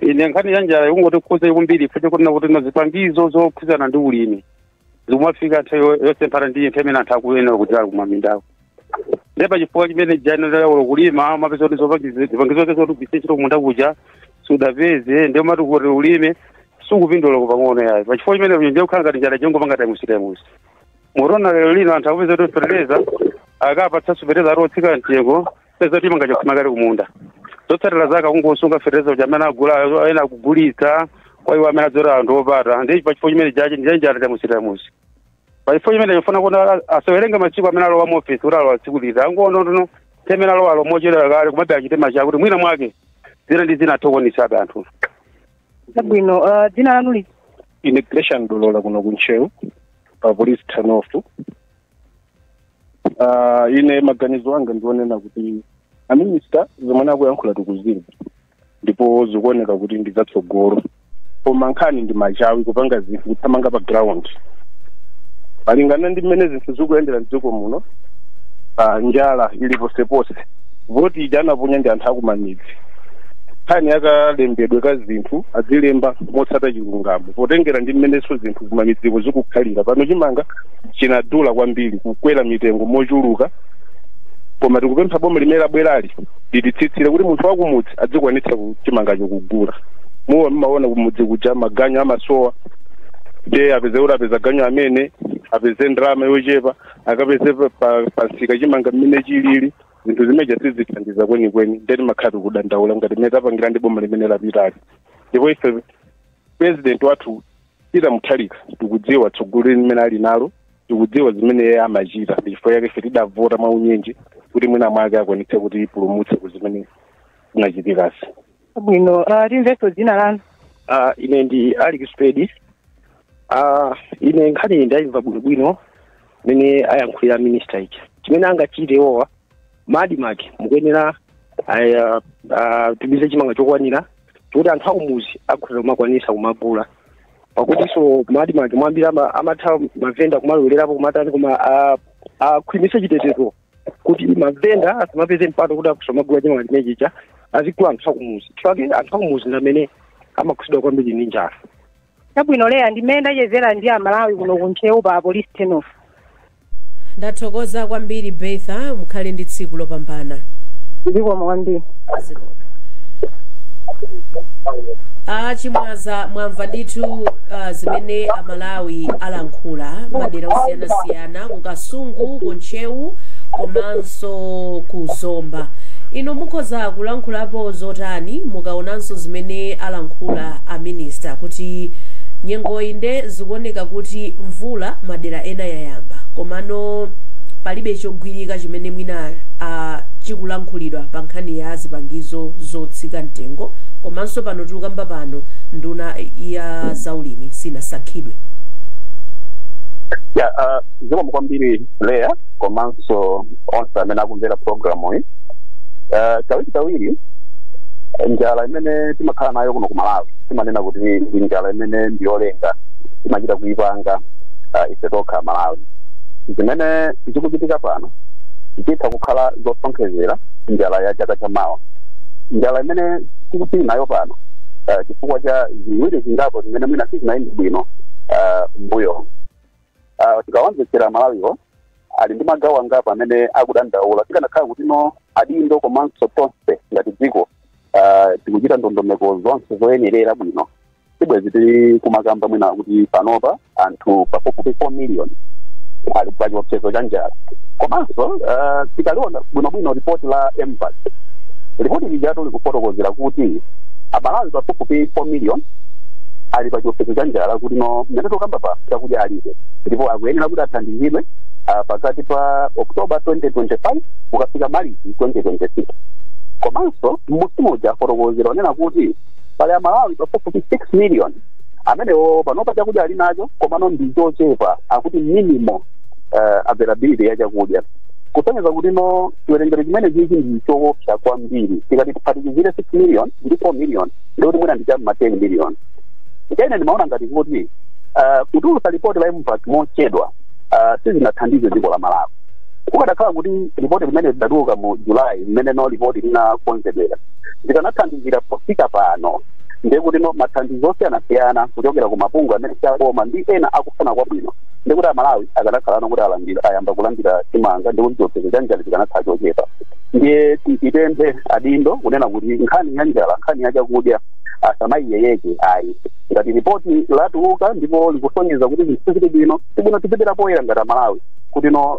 Ine nkhani ya njala ikungoti khuza kwambiri ife kuti kuti na zipangizo zokhuzana ndi ulimi zikumafika nthawi yosemphana ndi nthawi imene anthu akuyenera kudzala kumamindako. Ndiye pachifukwa chimene janera kulima mapeza kuti zipangizo zake zoti ugwiritse ntchito kumunda kuja sudapeze, ndiye umati kuti ulime sukupindula pang'ono yayi. Pachifukwa chimene ndiye kukhala ngati njala chongopanga times times. Murona lero lino anthu akupeza kuti fertilizer akapatsa fertilizer ari otsika mtengo, peza kuti imanga chakhuma kale kumunda. Zotsatira zake akungosunga fertilizer kuti amene agula ena akugulitsa kwa iwo amene adzora anthu opata. Ndiye pachifukwa chimene jachi ndiye njala times times. Pachifukwa chimene chofuna kuti asawerenge masiku amene alowa mu office kuti alowa tsiku liti, angoona ntono amene alowa alo mochedera kale, kumabe achite macha kuti mwina mwake zina ndi zina athokonisebe anthu. Chabwino, dzina lanu liti? Ine Gresham Dolola kuno kuNtcheu pa police turn-off. Ine maganizo anga ndionena kuti a minister zomwe akuyankhula tikuzimva ndipo zikuoneka kuti ndi zatsogolo, koma nkhani ndi machawi kupanga zinthu kuthamanga pa ground malingana ndi mmene zinthu zikuyendera mdziko muno. Njala ili posepose, voti ija anaponya ndi anthu akumamidzi. Nkhani yakalembedwe ka zinthu azilemba motsata chilungamo potengera ndi mmenenso zinthu kumamidziko zikukhalira. Pano chimanga chinadula kwambiri, kukwera mitengo mochuluka, koma tikupempha boma limene labwerali lititsitsire kuti munthu wakumudzi adzikwanitsa chimangacho kugula. Muwa mmaona kumudzi kuja maganyu amasowa, ndiye apeze kuti apeza ganyu amene apeze ndalama yochepa, akapeze pansika chimanga mmene chilili zinthu zimeja sizithandiza kwenikweni. Ndeti makhala tikudandaula ngati mmene tapangira ndi boma limene lapitali. Ndipo ife president wathu Peter Mutharika tikudziwa tsogolo limene ali nalo, tikudziwa zimene iye amachita. Ndi chifukwa chake ife tidavota mwaunyinji kuti mwina mwake akwanitse kuti ipulumutse ku zimene zinachitikasi. Bwino, timvenso dzina lanu. Ine ndi Alex Pedi. Ine nkhani ndayimva bwinobwino mene ayankhulira minister ija. Chimene angachite iwowa, MADMARC mukuyenera tumize chimanga chokwanira chikuti anthu akumuzi akhoza kumakwanisa kumagula, pakutinso MADMARC mwambiri amatha mavenda kumalowelerapo kumatani, koma akhwimise chitetezo kuti mavenda asamapeze mpato kuti akusamagula chimanga chimene chija, azigula anthu akumuzi, chifukwa anthu akumuzi ndi amene amakhudzidwa kwambiri ndi njala. Chabwino Leya, ndimene ndachezera ndi Amalawi kuno kuNtcheu pa police turn-off. Ndathokoza kwambiri, Betha, mukhale ndi tsiku lopambana. Zikomo kwambiri. Zikomo. Achimwaza, mwamva ndithu zimene Amalawi alankhula madera osiyanasiyana, kuKasungu, kuNtcheu komanso ku Zomba. Inu mukhoza kulankhulapo zotani mukaonanso zimene alankhula a minister kuti nyengo inde zikuoneka kuti mvula madera ena yayamba, komano palibe chogwirika chimene mwina chikulankhulidwa pa nkhani ya zipangizo zotsika mtengo, komanso pano tikukamba pano nduna ya zaulimi sinasankhidwe? Ya, zikomo kwambiri Leya komanso onse amene akumvera programu iyi. Kawiri kawiri njala imene timakhala nayo kuno ku Malawi timanena kuti ndi njala imene ndiyolenga, timachita kuipanga ife tokha Malawi. Zimene zikuchitika pano zitha kukhala zosonkhezera njala ya chaka chamawa. Njala imene tikupili nayo pano chifukwa cha ziwiri zingapo zimene mwina sizinayende bwino mbuyo. Tikawamvetsera Malawiwo ali ndi magawo angapo amene akudandaula. Tikanakhala kuti no adindo komanso tonse ngati dziko tikuchita ndondomeko zonse zoyenerera bwino, sibwezi tili kumakamba mwina kuti panopa anthu pafupifupi 4 million Ali pa chiopsezo cha njala. Komanso tikaliona bwinobwino ripoti la MVAC, ripoti lijatu likufotokozera kuti Amalawi pafupifupi 4 million ali pa chiopsezo cha njala, kuti no mmene tikukamba pa chakudya alibe, ndipo akuyenera kuti athandizidwe pakati pa October 2025 kukafika Marichi 2026. Komanso mmusi afotokozera onena kuti pali Amalawi pafupifupi 6 million amenewo panopa chakudya ali nacho, komano ndi chochepa, akuti minimal availability ya chakudya, kusonyeza kuti no chiwerengero chimene chichi ndi choopsa kwambiri. Tikati tiphatikizire 6 million ndi 4 million, ndikuti mwina ndi cham'ma 10 million. Ine ndimaona ngati kuti kutulutsa ripoti la MVAC mochedwa sizinathandize dziko la Malawi. Kukadakhala kuti ripoti limene lidatuluka mu July, mmene no ripoti linakonzedwera, zikanathandizira pofika pano, ndekuti no mathandizo osiyanasiyana kuchokera ku mabungwe amene siaboma ndi ena akufuna kwabwino, ndikuti Amalawi akanakhalano kuti alandira, ayamba kulandira chimanga, ndikuti chiopsezo cha njala chikanakhala chochepa. Ndiye tipemphe adindo kunena kuti nkhani ya njala, nkhani ya chakudya asamayiyeyeke ayi. Ngati ripoti latuluka ndipo likusonyeza kuti zinthu sizili bwino, tibwino tizibwera poyera ngati Amalawi kuti no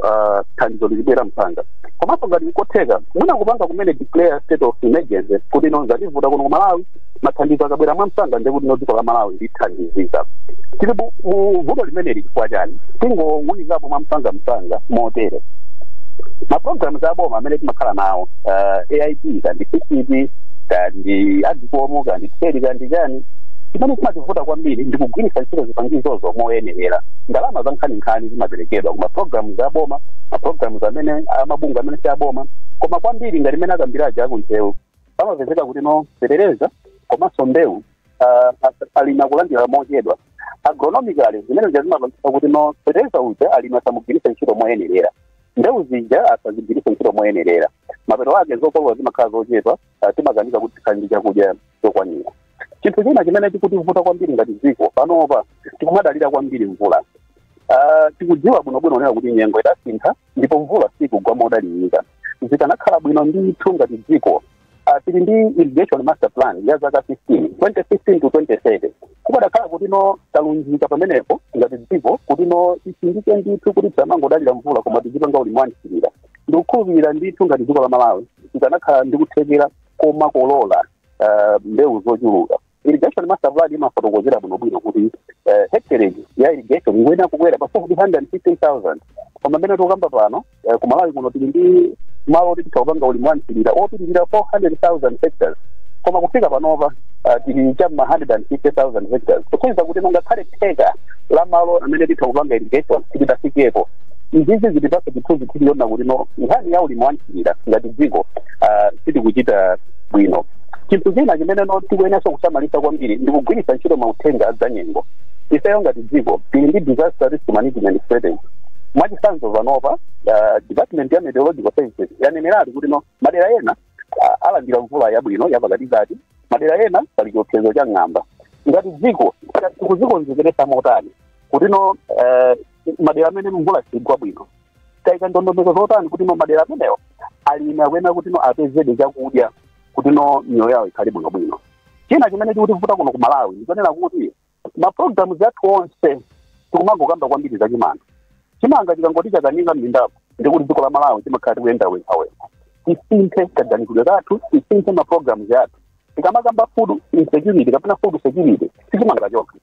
thandizo lizibwera msanga. Komanso ngati kotheka, mwina kupanga kumene declare state of emergency kuti no zativuta kuno ku Malawi, mathandizo akabwera mwamsanga, ndekuti no dziko la Malawi lithandizika. Tili mu vuto limeneli chifukwa chani? Tingowunikapo mwamsanga msanga motere: ma programs aboma amene timakhala nawo, AIP kandi CCP kandi AGCOM kandi TERI kandi chani, chimene chimativuta kwambiri ndi kugwiritsa ntchito zipangizozo moyenerera. Ndalama za nkhaninkhani zimaperekedwa ku ma programs aboma, ma programs amene amabungwe amene si aboma, koma kwambiri ngati imene akambiraja akuntchewu, pamapezeka kuti no fetereza komanso mbewu alimi akulandira mochedwa. Agronomically, zimene zija zimapangisa kuti no fetereza uja alimi asamugwiritse ntchito moyenerera, mbewu zija asazigwiritse ntchito moyenerera. Mapeto ake zokolola zimakhala zochepa, timakanika kuti tikhale ndi chakudya chokwanira. Chinthu china chimene chikutivuta kwambiri ngati dziko panopa, tikumadalira kwambiri mvula. Tikudziwa bwinobwino onera kuti nyengo idasintha ndipo mvula sikugwa modalirika. Zikanakhala bwino ndithu ngati dziko, tili ndi irrigation master plan ya zaka 15, 2015 to 2030, kupadakhala kuti no talunjika pamenepo ngati dziko kuti no tisindike ndithu kuti tisamangodalira mvula koma tizipanga ulimi wanthirira, ndikukhulupirira ndithu ngati dziko la Malawi tikanakhala ndi kuthekera komakolola mbewu zochuluka. Irrigation master plan imafotokozera bwinobwino kuti hectarage ya irrigation ikuyenera kukwera pafupi 115,000, koma mmene tikukamba pano, ku Malawi kuno tili ndi malo oti titha kupanga ulimi wanthirira opitirira 400,000 hectares, koma kufika panopa tili cham'ma 150,000 hectares, kusonyeza kuti ngakhale theka la malo amene titha kupanga irrigation tilidafikepo. Izizi zitipatsa chithunzithunzi chona kuti no nkhani ya ulimi wanthirira ngati dziko sitikuchita bwino. Chinthu china chimene no tikuyeneranso kusamalitsa kwambiri ndi kugwiritsa ntchito mauthenga adzanyengo. Ifeyo ngati dziko tili ndi disaster risk management strategy. Mwachitsanzo, panopa department ya meteorological services yaneneratu kuti no madera ena alandira mvula yabwino yapakatikati, madera ena pali chiopsezo cha ng'amba. Ngati dziko tikuzikonzekeretsa motani kuti no madera amene mvula sigwa bwino, tayika ndondomeko zotani kuti no madera amenewo alimi akuyenera kuti no apezede chakudya kuti no miyoyo yawo ikhale bwinobwino? China chimene chikutivuta kuno ku Malawi ndichonena kuti ma programs athu onse tikumangokamba kwambiri za chimanga. Chimanga chikangoti chakanika m'mindapo, ndikuti dziko la Malawi timakhala tikuyenda wenkhawenkha. Tisinthe kaganizidwe kathu, tisinthe ma programs athu. Tikamakamba food insecurity kapena food security, sichimanga chokha.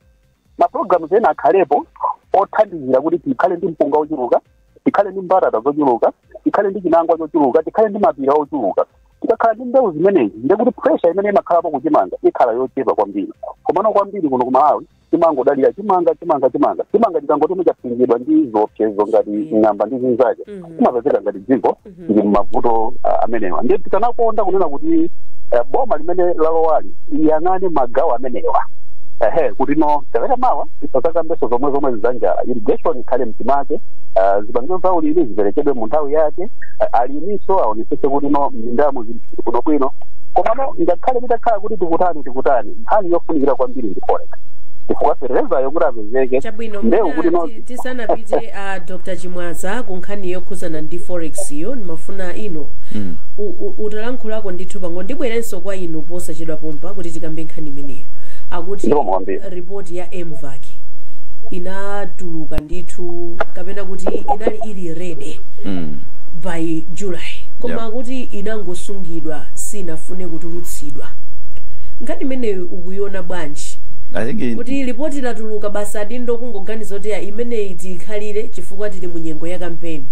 Ma programs ena akhalepo othandizira kuti tikhale ndi mpunga ochuluka, tikhale ndi mbatata zochuluka, tikhale ndi chinangwa chochuluka, tikhale ndi mapira ochuluka. Tikakhala ndi mbewu zimenezi, ndekuti pressure imene imakhalapo kuchimanga ikhala yochepa kwambiri. Komano kwambiri kuno ku Malawi timangodalira chimanga, chimanga, chimanga, chimanga. Chikangoti chapingidwa ndi ziopsezo ngati ng'amba ndi zinzake, timapezeka ngati dziko tili m'mavuto amenewa. Ndiye tikanakonda kunena kuti boma limene lalowali liyang'ane magawo amenewa, ehe, kuti no chaka chamawa tisazakambenso zomwe zomwe zanjala. Irrigation ikhale mchimake, zipangizo za ulimi ziperekedwe mu nthawi yake, alimiso aonetsetse kuti no m'mindamo zili bwinobwino. Komano ngakhale titakhala kuti tikutani tikutani, nkhani yofunikira kwambiri ndi forex, chifukwa feterezayo kuti apezeke, Chabwino. mbewu kuti no Tisanapite, Dr Chimwaza, ku nkhani yokhuzana ndi forex yo, ndimafuna ino utalankhulako ndithu pang'ono. Ndibwerenso kwa inu posachedwa pompa kuti tikambe nkhani imeneyo. Akuti Ndiko mwambiri. ripoti ya MVAC Inatuluka ndithu, kapena kuti inali ili ready by July, koma kuti inangosungidwa, sinafune kutulutsidwa. Nkhani imeneyi ukuiona bwanji? I think Kuti ripoti latuluka, basi adindo kungoganiza kuti ya, imeneyi tiyikhalire chifukwa tili mu nyengo ya kampeni.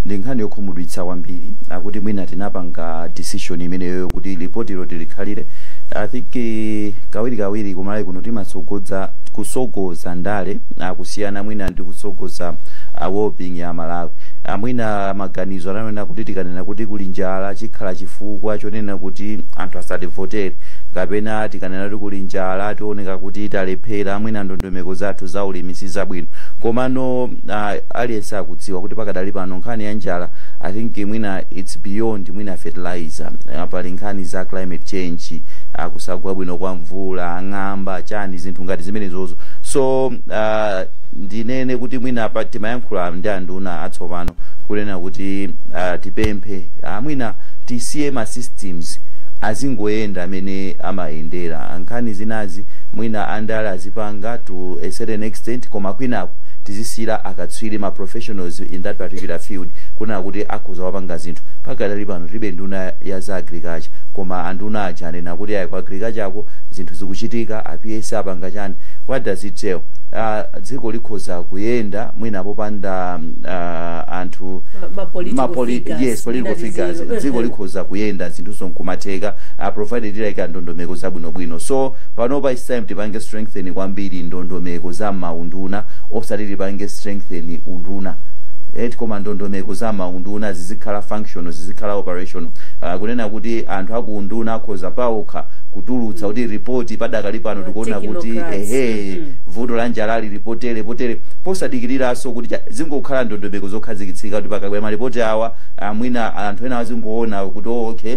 Ndi nkhani yokhumudwitsa kwambiri, akuti mwina tinapanga decision imeneyo kuti ripotilo tilikhalire. I think kawirikawiri kumalawi kuno timatsogoza kusogoza ndale, kusiyana mwina ndi kusogoza well-being ya Malawi. Mwina maganizo ananena kuti tikanena kuti kuli njala chikhala chifukwa chonena kuti anthu asativotere, kapena tikanena kuti kuli njala tioneka kuti talephera, mwina ndondomeko zathu za ulimi sizabwino. Komano aliyense akudziwa kuti pakadali pano nkhani ya njala, I think mwina it's beyond mwina fertilizer. Pali nkhani za climate change, kusagwa bwino kwa mvula, ng'amba, chani, zinthu ngati zimenezozo. So ndinene kuti mwina pa timayankhula ndi anduna atsopano kunena kuti tipemphe, mwina tisiye ma systems azingoyenda amene amayendera. Nkhani zinazi mwina andale azipanga to a certain extent, koma kwinako tizisiyira akatswiri, ma professionals in that particular field, kunena kuti akhoza wapanga zinthu. Pakadali pano tilibe nduna ya za agriculture, koma anduna aja anena kuti ayi, ku agriculture ako zinthu zikuchitika, a PS apanga chani. What does it tell? Dziko likhoza kuyenda mwina popanda anthu ma political figures, yes, political ina figures. tizero. Dziko likhoza kuyenda, zinthu nkumatheka, provided tilayika ndondomeko zabwinobwino. So panopa it's time tipange strengthen kwambiri ndondomeko za maunduna, osati tipange strengthen unduna eti, koma ndondomeko za maunduna zizikhala functional, zizikhala operational, kunena kuti anthu akuunduna akhoza pawokha kutulutsa kuti ripoti padakali pano tikuona kuti Technocrats. Ehe, vuto la njala lili potere potere, posadikiriranso kuti zingokhala ndondomeko zokhazikitsika kuti pakabwera malipoti awa, mwina anthu ena azingoona kuti oh, okay,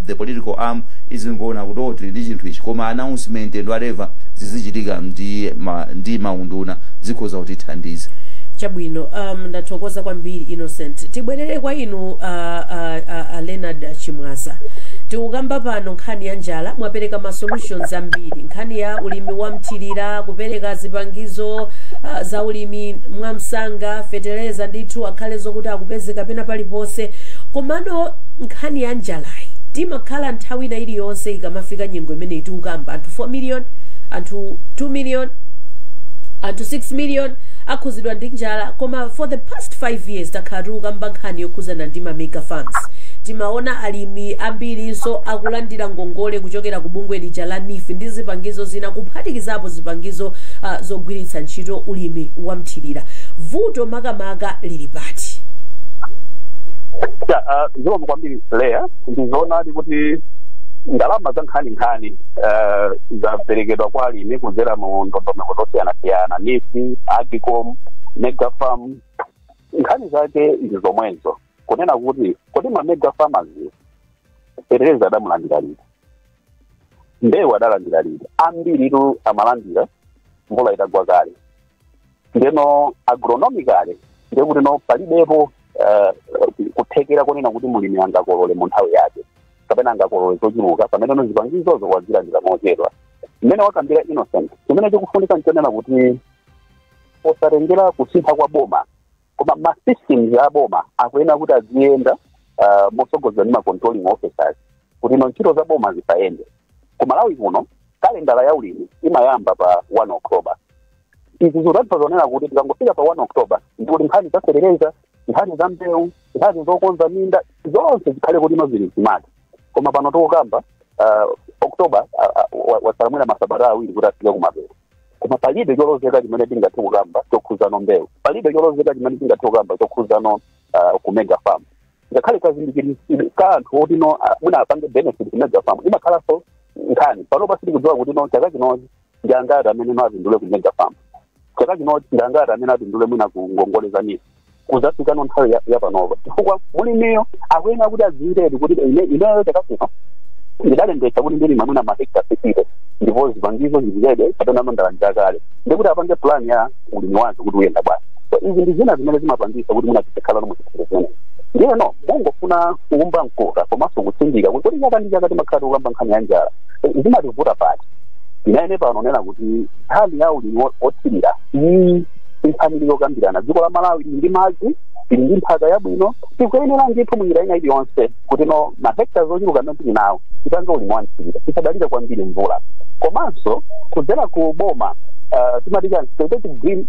the political arm izingoona kuti oh, tili ndi chinthu ichi, koma announcement and whatever zizichitika ndi maunduna, zikhoza kutithandiza. Chabwino, ndathokoza kwambiri, Innocent. Tibwerere kwa inu, Leonard Chimwaza. Tikukamba pano nkhani ya njala, mwapereka ma solutions ambiri, nkhani ya ulimi wa mthirira, kupereka zipangizo za ulimi mwamsanga, fetereza ndithu akhale zokuti akupezeka pena paliponse. Komano nkhani ya njalayi timakhala nthawi ina iliyonse ikamafika nyengo imeneyi tikukamba anthu 4 million, anthu 2 million, anthu 6 million akhuzidwa ndi njala. Koma for the past 5 years takhala tikukamba nkhani yokhuzana ndi ma mega farms. Timaona alimi ambirinso akulandira ngongole kuchokera ku bungwe lija la NEEF ndi zipangizo zina, kuphatikizapo zipangizo zogwiritsa ntchito ulimi wa mthirira. Vuto makamaka lili pati? Ya, zikomo kwambiri, Leya. Ndizoonadi kuti ndalama za nkhaninkhani zaperekedwa kwa alimi kudzera mu ndondomeko zosiyanasiyana, NEEF, AGCOM, mega farm. Nkhani zake ndi zomwezo, kunena kuti kodi ma mega farmers fetereza adamulandira liti? Mbewu adalandira liti? Ambiritu amalandira mvula itagwa kale. Ndeno agronomically ndekuti no palibepo kuthekera konena kuti mulimi angakolole mu nthawi yake kapena angakolole zochuluka pamene no zipangizozo wazilandira mochedwa. Mmene wakambira Innocent, chimene chikufunika nchonena kuti posatengera kusintha kwa boma, koma ma systems a boma akuyenera kuti aziyenda mosogozedwa ndi ma controlling officers, kuti no ntchito za boma zisayende. Ku Malawi kuno kalendala ya ulimi imayamba pa 1 October. Izi zikutanthauza zonena kuti tikangofika pa 1 October ndikuti nkhani za fetereza, nkhani za mbewu, nkhani zokonza minda, zonse zikhale kuti no zili zimati. Koma pano tikukamba October wasala mwina masabata 2 kuti afike kumapeto, koma palibe cholozeka chimene tingathe kukamba chokhuzano mbewu, palibe cholozeka chimene tingathe kukamba chokhuzano ku mega farm. Ngakhale kazindikiritsidwe ka anthu oti no mwina apange benefit ku mega farm imakhalanso nkhani. Panopa sitikudziwa kuti no chaka chinochi ndi angati amene no apindule ku mega farm, chaka chinochi ndi angati amene apindule mwina ku ngongole za NEEF, kuzafika no nthawi ya panopa, chifukwa mulimiyo akuyenera kuti adziwiredi kuti ineyo chaka chino ndidalembetsa kuti ndilima mwina mahekta 50 ndipo zipangizo zililede kapena ndalandira kale, ndikuti apange plan ya ulimi wake kuti uyenda bwanji. So izi ndi zina zimene zimapangisa kuti mwina tizikhala no muchikhalidwe zimenezi. Ndiyeno mungofuna kuumba mkota komanso kutsindika kuti kodi chaka ndi chaka timakhala tikukamba nkhani ya njala, zimativuta pati? Inene pano nena kuti nkhani ya ulimi othirira iyi nkhani yokambirana. Dziko la Malawi lili ndi madzi, lili ndi nthaka yabwino. Tikuyenera ndithu munjira ina iliyonse kuti no mahectares ochuluka amene tili nawo tipange ulimi wanthirira, tisadalire kwambiri mvula. Komanso kudzera ku boma, timati strategic green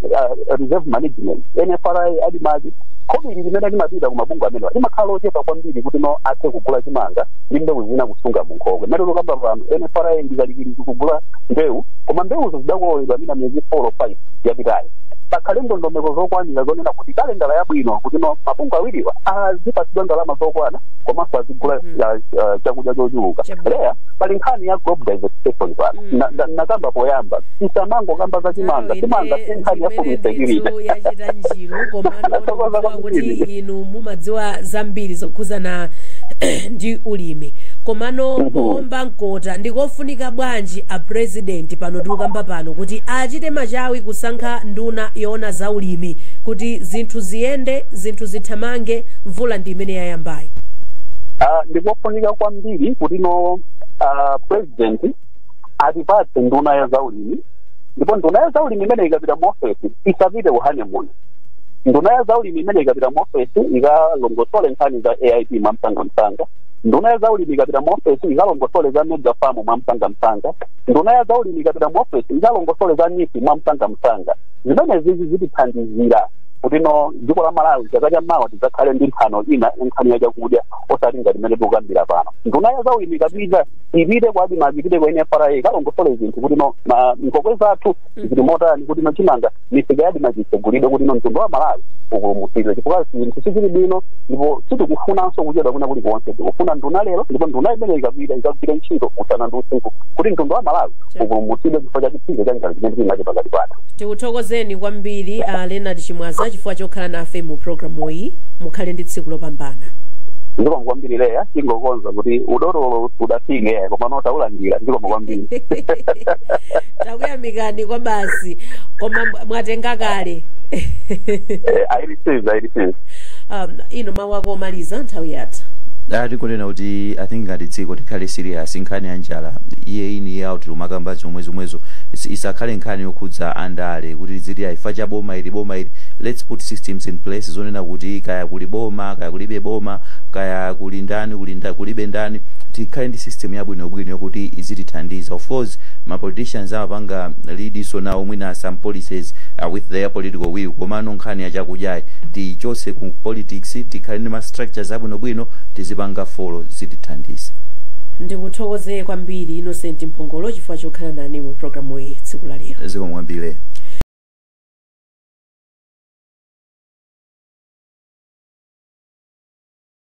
reserve management, NFRA, ADMARC, khobiri limene limapita ku mabungwe amenewa limakhala lochepa kwambiri kuti no athe kugula chimanga ndi mbewu zina kusunga munkhokwe. Mmene tikukamba pano, NFRA ndikalikiliki kugula mbewu, koma mbewuzo zidakolowedwa mina miyezi 4 or 5 yapitayo. Pakhale ndondomeko zokwanira zonena kuti kalendala yabwino kuti no mabungwe awiriwa azipatsidwa ndalama zokwana komanso azigula chakudya chochuluka. Leya, pali nkhani ya crop diversification pano. Nakamba poyamba, tisamangokamba za chimanga. Chimanga si nkhani ya food insecurity. Yachita njiru, komano ndikudziwa kuti inu mumadziwa zambiri zokhuzana ndi ulimi. Komano kuomba mkota ndikofunika bwanji a president pano tikukamba pano kuti achite machawi kusankha nduna yoona za ulimi kuti zinthu ziyende, zinthu zithamange, mvula ndi imene yayambayi? Ndikofunika kwambiri kuti no president atipatse nduna ya zaulimi, ndipo nduna ya zaulimi imene ikapita mu ofesi isapite ku honeymoon. Nduna ya zaulimi imene ikapita mu ofesi ikalongosole nkhani za AIP mwamsangamsanga. Nduna ya zaulimi ikapita mu ofesi ikalongosole za mega farm mwamsangamsanga. Nduna ya zaulimi ikapita mu ofesi ikalongosole za NEEF mwamsangamsanga. Zimene zizi zitithandizira kuti no dziko la Malawi chaka cha mawa tidzakhale ndi nthano ina, nkhani ya chakudya, osati ngati imene tikukambira pano. Nduna ya zaulimi ikapita, ipite kwa ADMARC, ipite kwa NFRA, ikalongosole zinthu kuti no nkhokwe zathu zili motani, kuti no chimanga misika ya ADMARC itsegulidwe, kuti no mtundu wa Malawi upulumutsidwe, chifukwa zinthu sizili bwino ndipo sitikufunanso kuchedwa kuna kulikonse. Tikufuna nduna lero, ndipo nduna imene ikapita ikagwira ntchito usana ndi usiku kuti mtundu wa Malawi upulumutsidwe chifukwa cha chipsinjo cha njala chimene tili nacho pakati pathu. Tikuthokozeni kwambiri a Leonard Chimwaza chifukwa chokhala nafe mu programu iyi. Mukhale ndi tsiku lopambana. Zikomo kwambiri, Leya. Tingokonza kuti udotolo udafike, koma notaulandira. Zikomo kwambiri. Takuyamikani kwa basi, koma mwatenga kale. I receive, I receive. Ino mawu ako omaliza, nthawi yatha. Tikunena kuti I think ngati dziko tikhale serious. Nkhani ya njala iye in, year out timakamba zomwe zomwezo. Isakhale nkhani yokhudza andale kuti ziti aifa cha boma ili, boma ili. Let's put systems in place zonena kuti kaya kuli boma, kaya kulibe boma, kaya kuli ndani, kulibe ndani, tikhale ndi system yabwinobwino yokuti izitithandiza. Of course ma politicians amapanga lead so nawo mwina some policies with their political will, komano nkhani ya chakudyayi tichose ku politics. Tikhale ndi ma structures abwinobwino, tizipanga follow, zitithandiza. Ndikuthokoze kwambiri, Innocent Mphongolo, chifukwa chokhala nane mu programu iyi tsiku la lero. Zikomo kwambiri.